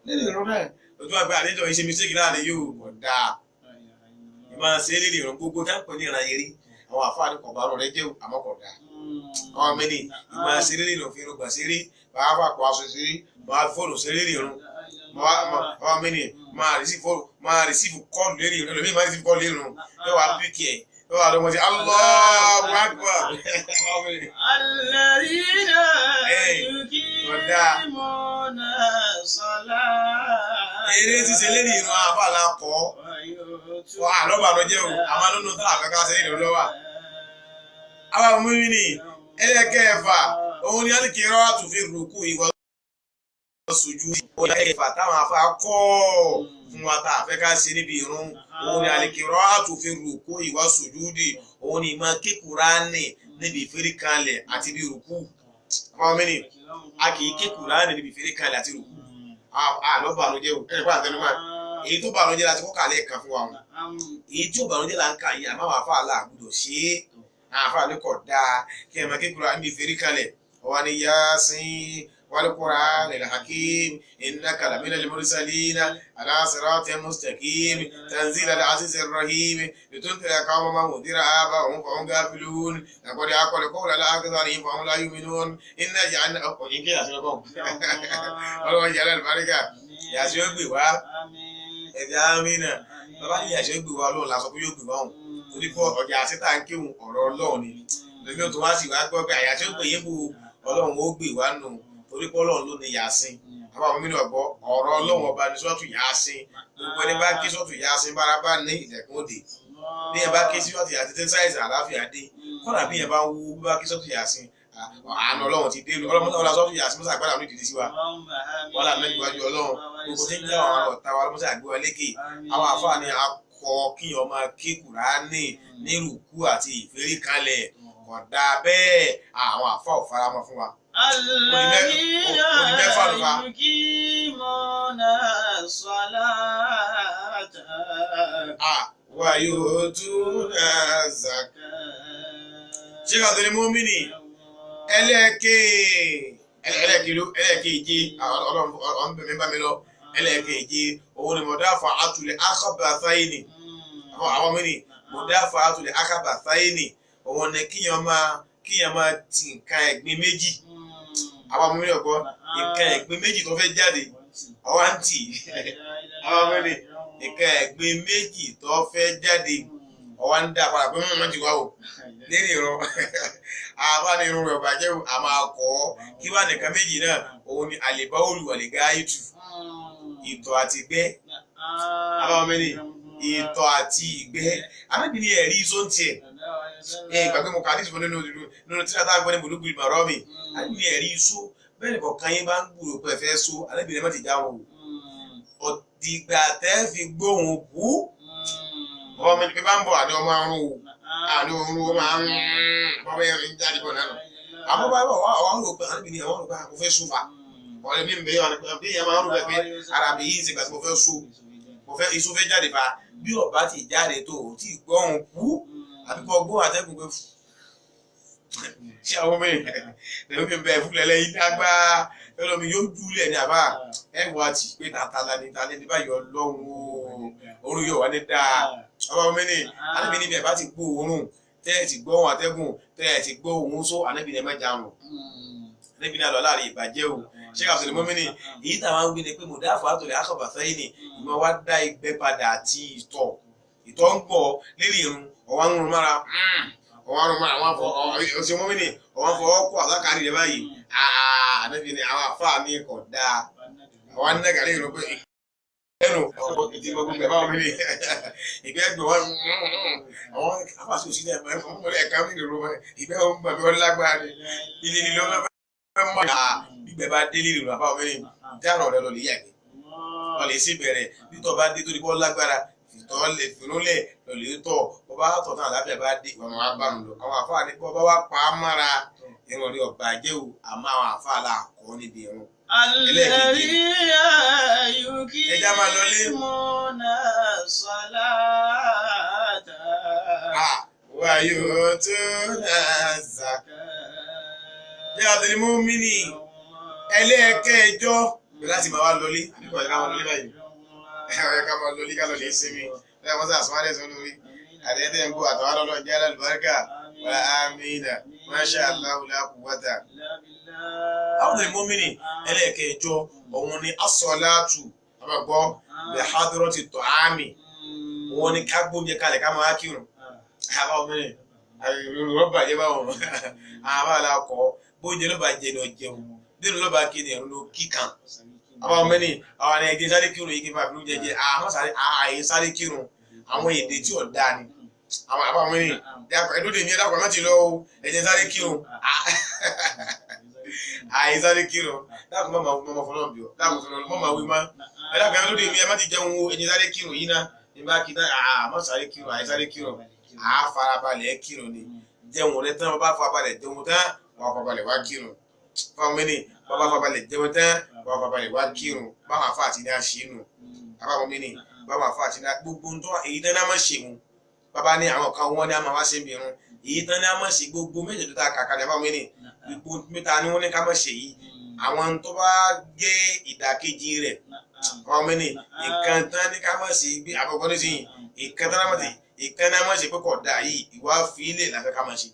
nínú ìrun náà ojú àgbẹ̀ àlejò ìṣe mistake láàrin yóò kọ̀ dáa ìmọ̀ ṣe é lérí ìrun gbogbo táǹpẹ̀ ní ìran eré àwọn àfáàní kọ̀ bá rọ̀ rẹ jẹ́ àmọ́ kọ̀ dáa àwọn mẹ́ni ìmọ̀ ṣe lérí ìrun fi irun gbà ṣeré máa fà kó aṣọ ṣeré máa fóònù ṣeré lérí ìrun àwọn mẹ́ni máa rìsífù kọ́ọ̀lù lérí ìrun ẹlòmíì máa rìsífù kọ́ọ̀lù lérí ìrun yóò wá píkì ẹ̀ yóò wá lọ́mọ sí Allahu Akbar. الذين يقيمون الصلاة eré ṣíṣe lérí ìrun àfàlà kọ́ wà lọ́ba ló jẹ́ o àmọ́ nínú tá àkàkà ṣe ìrun lọ́wọ́ àwọn ọmọ mi ní ẹlẹ́kẹ̀ẹ́fà òun ni alìkì rọ́ọ̀tù fi rùkú ìwọ sojú ẹlẹ́kẹ̀ẹ́fà táwọn afa kọ́ fún wa tá a fẹ́ ká ṣe níbi ìrun òun ni alìkì rọ́ọ̀tù fi rùkú ìwọ sojú dì òun ni ìmọ̀ kékùránì níbi ìfẹ́ríkanlẹ̀ àti bí rùkú àwọn ọmọ mi ní a kì í kékùránì níbi ìfẹ́ríkanlẹ̀ àti rùkú àlọ́ bànújẹ́ o ẹ̀rọ àtẹnumọ́ èyí tó bànújẹ́ la ti kọ́ kàlẹ́ kan fún wa o èyí tí ò bànújẹ́ la ń kà yìí àmọ́ àwọn afáà là gbọ́dọ̀ ṣe é àwọn afáà ní kò dáa kí ẹ máa kékeré níbi ìfẹ́rí kalẹ̀ ọwọ́ ni Yasin wal Qur'anil Hakim innaka laminal mursalina ala siratin mustaqim tanzilal azizir rahim litundhira qawman ma undhira aba'uhum fahum ghafilun laqad haqqal qawlu ala aktharihim fahum la yu'minun inna ja'alna ọkùnrin kí àti ọkọ̀ ọlọ́wọ́ yàrá àlùbáríkà yàtí ó gbè wá ẹ̀dá amínà bàbá ní yàtí ó gbè wá ọlọ́run lásán pé yóò gbè wá òun torí pé ọjà àṣetà ń kéwòn ọ̀rọ̀ ọlọ́run ni lèmi ò tó wá sí wá gbọ́ pé àyàtí ó gbè yín bu ọlọ́run ó gbè wá nù torí pé ọlọ́run ló ní yàsín àbá àwọn mílíọ̀nù ọ̀gbọ́ ọ̀rọ̀ ọlọ́run ọba ní sọ́ọ̀tù yàsín gbogbo ẹni bá ké sọ́ọ̀tù yàsín bára bá ní ìdẹ̀kùn òde bí ẹ bá ké sí sọ́ọ̀tù yàsín tí ń sáìsì àláfíà dé kọ́nà bí ẹ bá wú bí bá ké sọ́ọ̀tù yàsín àánú ọlọ́run ti dé ọlọ́run tó wọlé sọ́ọ̀tù yàsín mọ́sà gbádà ní ìdílé sí wa wọ́n là mẹ́rin wájú ọlọ́run Gbogbo tí ń jẹ́ àwọn ọ̀tá wa lọ́mọ́sá àgbé wa lékè. Àwọn àfáà ni akọ kíyàn máa ké Kùránì ní rùkú àti ìfẹ́ríkalẹ̀ kódà bẹ́ẹ̀, àwọn àfáà ò faramọ́ fún wa. الذين Ó di mẹ́fà ló fa. يقيمون الصلاة Wa yutuna zaka. Ṣé ká tó ní mọ́mìnì ẹlẹ́ẹ̀kẹ́ ẹlẹ́ẹ̀keje, ọlọ́run bẹ̀mí bá mi lọ, ẹlẹ́ẹ̀keje òun ni mọ̀dáfà àtúlẹ̀ akhabathaini. Àwọn mìíní mọ̀dáfà àtúlẹ̀ akhabathaini, òun ni kíyàn máa ti nǹkan ẹ̀gbin méjì. Àwọn mìíní ọ̀gbọ́ nǹkan ẹ̀gbin méjì tó fẹ́ jáde, ọwá ń tì í. Àwọn mìíní nǹkan ẹ̀gbin méjì tó fẹ́ jáde, ọwá ń dá padà pé mọ́ ti wá o lérí ìran. Àbá ní irun rẹ̀ bàjẹ́ o, a máa kọ́ ọ́ kí wà nìkan méjì náà, òun ni àlèbáwòlù àlègáyìtù, ìtọ̀ àti ìgbẹ́. Àwọn mìíní ìtọ̀ àti ìgbẹ́, arábìnrin ẹ̀rí iṣó ń tiẹ̀ ẹ̀ ìgbàgbé mo kà ní ìṣòro nínú nínú tí látà gbọ́ ní Bulugul Marami. Arábìnrin ẹ̀rí iṣó bẹ́ẹ̀ ni kọ̀ọ̀kan yín bá ń gbúrò pé ẹ fẹ́ so, arábìnrin má ti já wọn o, ọ̀dìgbà tẹ́ fi gbóhùn bú ọmọ mi bá ń bọ̀ àní ọmọ àrùn o, àní òun ó máa ń bọ́ bẹ́ẹ̀ ń jáde bọ̀ náà. Àmọ́ bá bọ̀ wá àwọn rò pé arábìnrin àwọn rò pé mo fẹ́ sùn fà ọ̀rẹ́ mi ń bẹ yọ̀ bí ìyẹn máa ń rò pé ara mi yìí ń ṣe gbà tí mo fẹ́ sùn, mo fẹ́ iṣu fẹ́ jáde fa, bí ọba ti jáde tó o ti gbọ́hùn kú àbí kọ́ gbóhùn àtẹ́gùn pé ṣé àwọn mẹ́rin lẹ́yìn mi bẹ fúnlẹ̀ lẹ́yìn dágbà ẹlọ́mi yóò júlẹ̀ ní àbá ẹ wọ àti pé tata la ní talẹ́ ní báyìí, ọlọ́run o, òórùn yóò wá ní dáa. Ọba mẹ́rin anábì níbi ẹ̀ bá ti gbó òórùn, tẹ́ ẹ̀ ti gbóhùn àtẹ́gùn, tẹ́ ẹ̀ ti gbó òórùn só, anábì ní ẹ má jarun, anábì ní àlọ́ láàrin ìbàjẹ́ o. Ṣé ká sọ̀rọ̀ mọ́mí ni èyí táwọn ń wí ni pé mùdáfà àtòlẹ̀ akọ̀bàfẹ́ ni ìmọ̀ wá dá ìgbẹ́ padà àti ìtọ̀, ìtọ̀ ń pọ̀ lérí irun, ọ̀wá ń rún mára, ọ̀wá ń rún mára, àwọn afọ ọ̀sẹ̀ mọ́mí ni ọ̀wá ń fọ ọkọ̀ àlákàrí rẹ̀ báyìí. Ànábi ni àwọn àfáà ní kò dáa, àwọn anẹ́gàrí irun pé ẹnu ọkọ̀ ìdí gbogbo ẹ̀ báwọn mi ni ìgbẹ́ ẹgbẹ́ wọn àwọn afáàsì òsì náà ẹ̀ka mi nìrò ìgbẹ́ wọn gbàgbé wọn lágbára ni ilé ni lọ́wọ́ mọ́ gbígbẹ́ bá délé ìrìn àbáwọn mi ni dáná rẹ lọ lè yàgbẹ́ lọ lè sí bẹ̀rẹ̀ nítọ́ bá dé torí bọ́ lágbára fìtọ́ lè fìrúnlẹ̀ lọ lè tọ̀, bọ́ bá tọ̀ tán àlàáfíà bá dé ìwọ̀n máa bá nù lọ. Àwọn àfáà ní bọ́ bá wá pa á mára irun rí ọba jẹ́ o, àmọ́ àwọn àfáà là kọ́ níbi irun. الذين Ẹja máa lọlé. يقيمون الصلاة Wà yóò tó náà zà. Bí àtẹnumọ́ mi ní ẹlẹ́ẹ̀kẹjọ láti máa wá lọlé, àbíkọ̀ ẹ̀ka máa lọlé báyìí, ẹ̀ka máa lọlé ká lọ lè sinmi ẹ̀ wọ́n sà sọ́wọ́n ẹ̀sán lórí àtẹ̀tẹ̀ ń kó àtàwọn ọlọ́run jẹ́ alálùbáríkà wàlá amínà masha Allah la quwwata. Àwọn mọ́mìnì ẹlẹ́ẹ̀kẹjọ òun ni asọ́láàtù àbàgbọ́ bẹ̀ hadrati ta'ami, òun ni ká gbóúnjẹ kalẹ̀ ká máa kírun. Àwọn mọ́mìnì rọ́bà yẹ báwọn àwọn àlàkọ́ bóúnjẹ ló bá jẹ ní ọjẹun nínú ló bá kí ni ẹ̀rọ ló kíkan. Àwọn mọ́mìnì àwọn ẹ̀jẹ̀ sáré kírun yìí kí n fà fi jẹjẹ àwọn sáré àyè sáré kírun, àwọn èdè tí ò dáa ni àwọn àbá mọ́mìnì ẹ̀dúndé mi ẹ̀dàkọ̀ mẹ́tì lọ o, ẹ̀jẹ̀ sáré kírun, àyè sáré kírun, dákun mọ́ mọ́ fọlọ́n bí ọ, dákun fọlọ́n mọ́ máa wí má ẹ̀dàkọ̀ ẹ̀dúndé mi ẹ̀ má ti jẹun o, ẹ̀jẹ̀ sáré kírun yìí ná ní bá kí náà àmọ́ sáré kírun, àyè sáré kírun, à farabalẹ̀ kírun ni, jẹun rẹ tán bá farabalẹ̀ jẹun tán wà farabalẹ̀ wá kírun. Fáwọn mẹ́ni bàbá farabalẹ̀ jẹun tán wà farabalẹ̀ wá kírun, báwọn àfa àti ní àṣìínú àbáwọn mẹ́ni báwọn àfa àti ní gbogbo ń tọ́ èyí tán náà má ṣe wọn, bàbá ní àwọn kan wọn ní a máa wá ṣe mìíràn èyí tán ní a máa ṣe gbogbo méjèèjì tó ta kàkàlẹ̀ báwọn mẹ́ni gbogbo mẹ́ta ni wọ́n ní ká má ṣe yìí, àwọn tó bá gé ìdàkejì rẹ̀ báwọn mẹ́ni nǹkan tán ní ká má ṣe bí àkọ́kọ́ nísìnyí nǹkan tán ní má ṣe nǹkan náà má ṣe pé kò dáa yìí ìwà fílẹ̀ làfẹ́ ká má ṣe.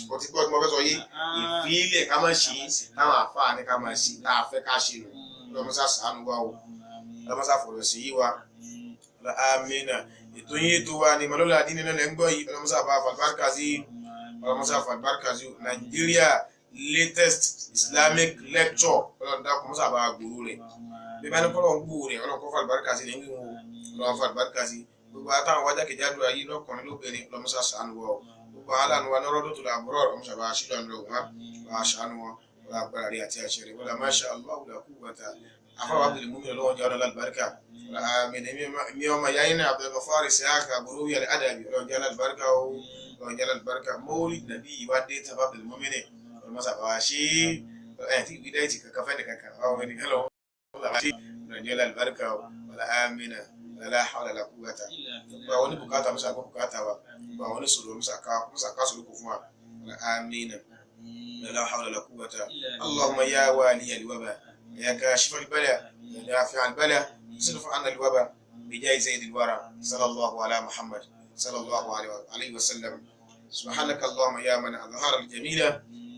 Kò tí gbọ́ tí mo fẹ́ sọ yìí, ìfílẹ̀ ká má ṣe táwọn àfáà ní ká má ṣe tá a fẹ́ ká ṣe nù, lọ́mọ́sá ṣàánú wa o, lọ́mọ́sá fọ̀rọ̀ sí yí wa, amina. Ètò yín ètò wa ni Mọ̀lọ́lá Àdínní náà lẹ́ ń gbọ́ yìí, ọlọ́mọ́sá bá fàlùbáríkà sí, ọlọ́mọ́sá fàlùbáríkà sí. Nàìjíríà latest Islamic lecture, ọlọ́run dákun mọ́sá bá gbòòrò rẹ̀, bí bá ní kọ́ lọ́n gbòòrò rẹ̀, ọlọ́run kọ́ fàlùbáríkà sí ní wíwọ́n ọlọ́run fàlùbáríkà sí. Gbogbo àtàwọn wájà kejì ayé lọ́kùnrin lóbìnrin, ọlọ́mọ́sá ṣàánú wa o. Gbogbo aláàánú wa nọ́rọ́ tó làbúrò, ọlọ́mọ́sá bá ṣílọ̀ ń lọ wọn bá ṣàánú wọn, wọ́n agbára rí àti àṣẹ rẹ̀, wọ́n la masha Allah la quwwata. Afáwọn Abdul Mumin ọlọ́wọ́n jẹ́ ọ̀nà lálùbáríkà. Àmín. Mi ọmọ ìyá yín náà Abdulgafar Isiaq Aburuwi Al-Adabi ọlọ́wọ́n jẹ́ lálùbáríkà o, ọlọ́wọ́n jẹ́ lálùbáríkà. Mọ́wúlì nàbí ìwà dé tàbá Abdul Mumin ọlọ́mọsà bá wa ṣe ẹ̀ tí ìwé dáìtì kankan fẹ́ nìkankan báwọn ẹni kálọ̀ ọlọ́wọ́n jẹ́ lálùbáríkà o. Wàlá àmínà wàlá hawla wàlá quwwata. Gbogbo àwọn oníbùkátà musa kó bùkátà wa, gbogbo àwọn oníṣòro musa ká sòrò kò fún wa. Wàlá àmínà wàlá hawla wàlá quwwata. اللهم يا والي الوباء، يا كاشف البلاء، يا دافع البلاء، اصرف عنا الوباء بجاه سيد الورى صلى الله على محمد صلى الله عليه وسلم. سبحانك اللهم يا من أظهر الجميل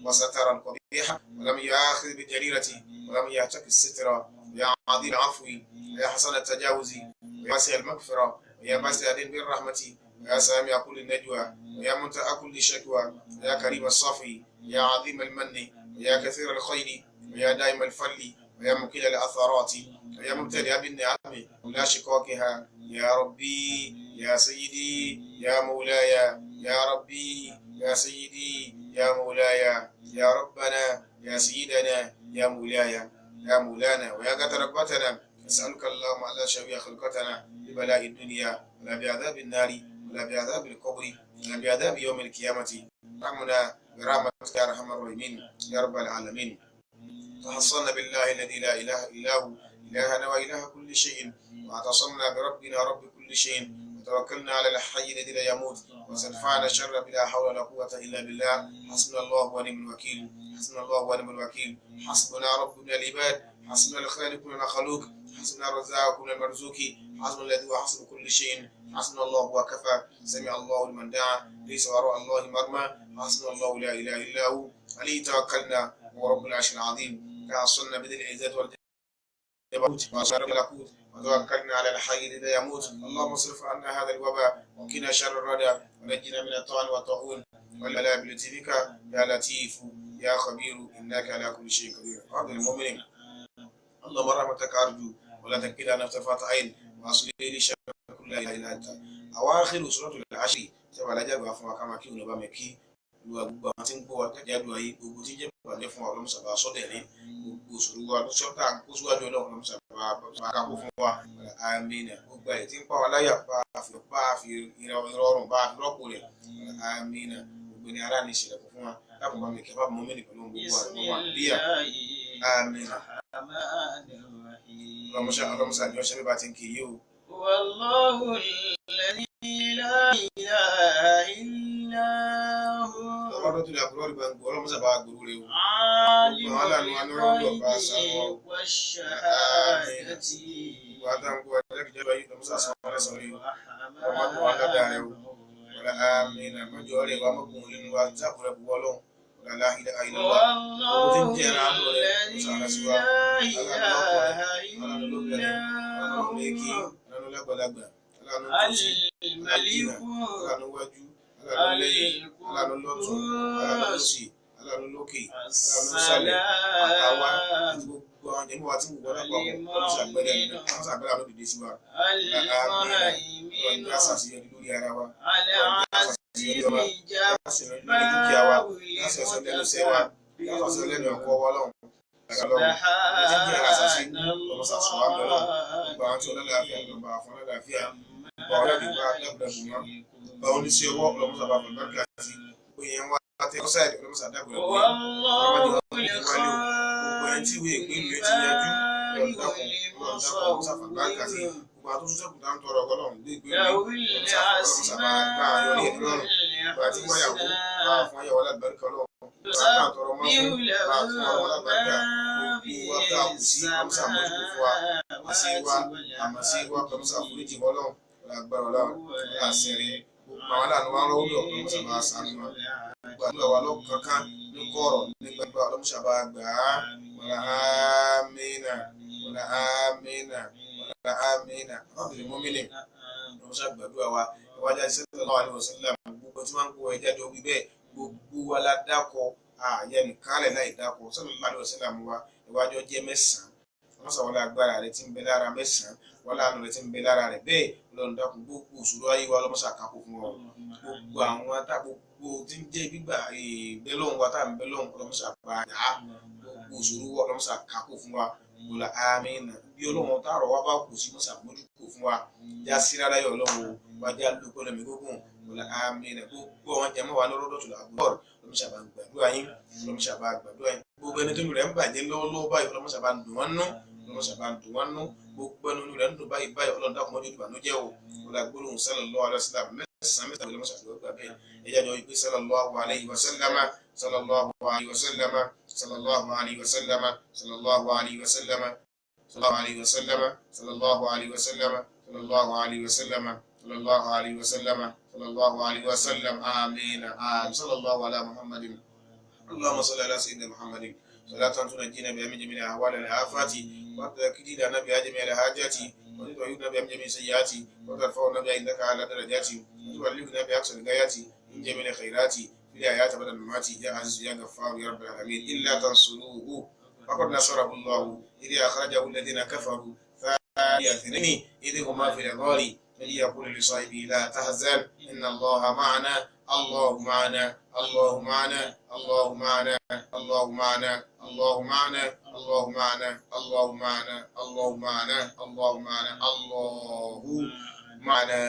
وستر القبيح ولم يؤاخذ بالجريرة ولم يهتك الستر، يا عظيم العفو، يا حسن التجاوز، ويا واسع المغفرة، ويا باسع الدين بالرحمة، ويا سامع كل النجوى، ويا منتهى كل شكوى، يا كريم الصفي، يا عظيم المن، ويا كثير الخير، ويا دائم الفل، ويا مقيل الأثرات، ويا مبتدئ بالنعم ولا شقاقها، يا ربي يا سيدي يا مولاي، يا ربي يا سيدي يا مولاي، يا ربنا يا سيدنا يا مولاي يا مولانا، ويا قدر رغبتنا. نسألك اللهم ألا شوي خلقتنا ببلاء الدنيا، ولا بعذاب النار، ولا بعذاب القبر، ولا بعذاب يوم القيامة. رحمنا برحمتك يا أرحم الراحمين يا رب العالمين. تحصلنا بالله الذي لا إله إلا هو، إلهنا وإله كل شيء، واعتصمنا بربنا رب كل شيء، وتوكلنا على الحي الذي لا يموت، وسدفعنا الشر بلا حول ولا قوة إلا بالله. حسبنا الله ونعم الوكيل، حسبنا الله ونعم الوكيل. حسبنا ربنا العباد، حسبنا الخالق المخلوق، حسبنا الرزاق كل المرزوق، حسبنا الذي هو حسب كل شيء، حسبنا الله وكفى. سمع الله لمن دعا، ليس وراء الله مرمى. حسبنا الله لا إله إلا هو، عليه توكلنا هو رب العرش العظيم. تعصلنا بذي العزة والجبروت وشر الملكوت، وتوكلنا على الحي الذي لا يموت. اللهم اصرف عنا هذا الوباء، وقنا شر الردى، ونجنا من الطعن والطاعون والبلاء بلطفك يا لطيف يا خبير، انك على كل شيء قدير. عبد المؤمنين، اللهم رحمتك ارجو ولا تكلنا نفس طرفة عين، واصلح لي شر كل لا اله الا انت. اواخر سورة العشر sábà alájàgbà fún wa ká máa kí òun lọ bá mi kí olúwa. Gbogbo àwọn tí ń gbọ́ wa jáde ayé, gbogbo tí ń jẹ́ ìpàdé fún wa, ọlọ́mùsàbà sọ́dẹ̀ ní gbogbo òṣòro wa sọ́tà kó síwájú ọlọ́run, ọlọ́mùsàbà kákó fún wa. Àmín. Gbogbo àyè tí ń pa wa láyà, bá a fi ìrọ̀rùn bá a fi rọ́pò rẹ̀. Àmín. Gbogbo ní ara ní ìṣẹ̀lẹ̀ fún wa, dákun bá mi kí a bá mọ́ mí pẹ̀lú gbogbo àwọn àbíyá. Àmín. Ọlọ́mùsà àjọ ṣẹ́bí bá ti ń kì í yé o. والله الذي لا إله إلا هو Ọlọ́dún tó lè àbúrò rí gbàngbò, ọlọ́mùsà bá gbòòrò rẹ o. عالم الغيب الغيب والشهادة Gbogbo àtàǹkó ẹlẹ́kìjọba yìí, ọlọ́mùsà sọ wọn lẹ́sàn-án rí o. Wala amina. Mọ́jọ́ rẹ̀ wà mọ́kùn nínú wa jákùrẹ́ buwọ́ lọ́hùn. Wala la ilaha illallah. والله Gbogbo tí ń jẹ́ ìran àánú rẹ̀, الذي ọlọ́mùsà rẹ̀ sí wa. لا Aláàánú إله lọ́kùnrin, aláàánú lóbìnrin, إلا aláàánú lẹ́kì, هو aláàánú lágbàlagbà, aláàánú tòsí, aláàánú jìnà, الملك aláàánú wájú, aláàánú lẹ́yìn, aláàánú lọ́tún, aláàánú القدوس lósì, aláàánú lókè, aláàánú sàlẹ̀, àtàwa àti السلام gbogbo àwọn jẹ̀mú wa tí ń wọ́n lápapọ̀, ọlọ́mùsà gbẹ́dẹ̀ ọlọ́mùsà gbẹ́dẹ̀ àánú dìde sí wa. المهيمن Ọlọ́run jẹ́ àṣàṣeyọrí lórí ara wa, العزيز àṣeyọrí lórí dúkìá wa, àṣeyọrí lẹ́nu iṣẹ́ wa, àṣeyọrí lẹ́nu ọkọ wa lọ́hùn. سبحان Gbogbo الله àwọn tí ọlọ́láàfíà ló bá fún ọlọ́láàfíà, bá ọlọ́dún bá dábùdàbù wọn, bá oníṣẹ́ ọwọ́ ọlọ́mùsà bá fún bárkà sí, oyè ń wá tẹ ọ́sáìdì ọlọ́mùsà dábùdàbù wọn. والله Gbogbo ẹni tí ìwé ìpín ìlú ti yanjú, ọlọ́run dákun, ọlọ́run dákun, ọlọ́mùsà fún bárkà sí. Gbogbo àwọn tó tún sẹ́kù tá ń tọrọ ọlọ́run gbé ìpín ìlú, له ọlọ́mùsà bá gbà yọrí ẹ̀ lọ́rùn. الأسماء Gbogbo àti wáyàwó, bá الحسنى fún ayàwó alábàárìkà ọlọ́run, bá a tọrọ mọ́ fún, bá fún ọmọ alábàárìkà, gbogbo wa tá a kù sí, ọlọ́mùsà mójúkò fún wa, àmàsí wa, àmàsí wa, ọlọ́mùsà foríjì wọlọ́run, ọlọ́gbàrá ọlọ́run, ọlọ́àṣẹrẹ, gbogbo àwọn aláàánú wa ń rọ́wọ́ lọ, ọlọ́mùsà bá ṣàánú wa. Gbogbo àdúrà wa lọ́kànkan ní kọ̀rọ̀ ní gbangba, ọlọ́mùsà bá gbà á. Wàlá àmínà, wàlá àmínà, wàlá àmínà. Abdul Mumin, ọlọ́mùsà gbàdúrà wa. Ìwájà sallallahu alaihi wasallam, gbogbo tí wọ́n ń kó ẹja jọ wí bẹ́ẹ̀, gbogbo wa la dákọ̀, ààyè nìkanlẹ̀ láì dákọ̀ sallallahu alaihi wasallam wa. Ìwájọ́ jẹ́ mẹ́sàn-án, wọ́n sọ wọlé agbára rẹ tí ń bẹ lára mẹ́sàn-án, wọlé àánú rẹ tí ń bẹ lára rẹ bẹ́ẹ̀. Ọlọ́run dákun, gbogbo òṣòro ayé wa ọlọ́mọṣà kákó fún wa. Gbogbo àwọn tá gbogbo tí ń jẹ́ gbígbà ìbẹ́ lọ́hùn wa tá à ń bẹ lọ́hùn, ọlọ́mọṣà bá yà á. Gbogbo òṣòro wa ọlọ́mọṣà kákó fún wa. Wọlá amínà. Bí Ọlọ́run táàrọ̀ wá bá kù sí, mọ́sà mójúkò fún wa, já sí rárá yọ Ọlọ́run o, wá já lóko lẹ́mí gógùn. Wọlá amínà. Gbogbo àwọn jẹmọ́ wa lọ́rọ́dọ̀ tó làbúrò, ọlọ́mọṣàbà gbàdúrà yín, ọlọ́mọṣàbà gbàdúrà yín. Gbogbo ẹni tó lù rẹ̀ ń bàjẹ́ lọ́wọ́lọ́wọ́ báyìí, ọlọ́mọṣàbà ń dùn wọ́n nú, ọlọ́mọṣàbà ń dùn wọ́n nú. Gbogbo ẹni rẹ̀ ń dùn báyìí báyìí, Ọlọ́run dákun mọ́jú ìbànújẹ́ o. Wọlá gbólóhùn sallallahu alaihi wasallam mẹ́sàn-án mẹ́ta, ọlọ́mọṣàbà gbà bẹ́ẹ̀. Ẹ̀yà jọ ìpè sallallahu alaihi wasallama, sallallahu alaihi wasallama, sallallahu alaihi wasallama, sallallahu alaihi wasallama, sallallahu alaihi wasallama, sallallahu alaihi wasallama, sallallahu alaihi wasallama, sallallahu alaihi wasallama, sallallahu alaihi wasallam. Àmín, àmín. Sallallahu ala Muhammadin. اللهم صل على سيدنا محمد صلاة تنجينا بها من جميع الأهوال والآفات، وتكدينا بها جميع الحاجات، وتطهرنا بها من جميع السيئات، وترفعنا بها عندك على درجات، وتبلغنا بها أقصى الغايات من جميع الخيرات في الحياة بدل الممات، يا عزيز يا غفار يا رب العالمين. إلا تنصروه فقد نصره الله إذ أخرجه الذين كفروا ثاني اثنين إذ هما في الغار إذ يقول لصاحبه لا تحزن إن الله معنا. الله معنا، الله معنا، الله معنا، الله معنا، الله معنا، الله معنا، الله معنا، الله معنا، الله معنا، الله معنا.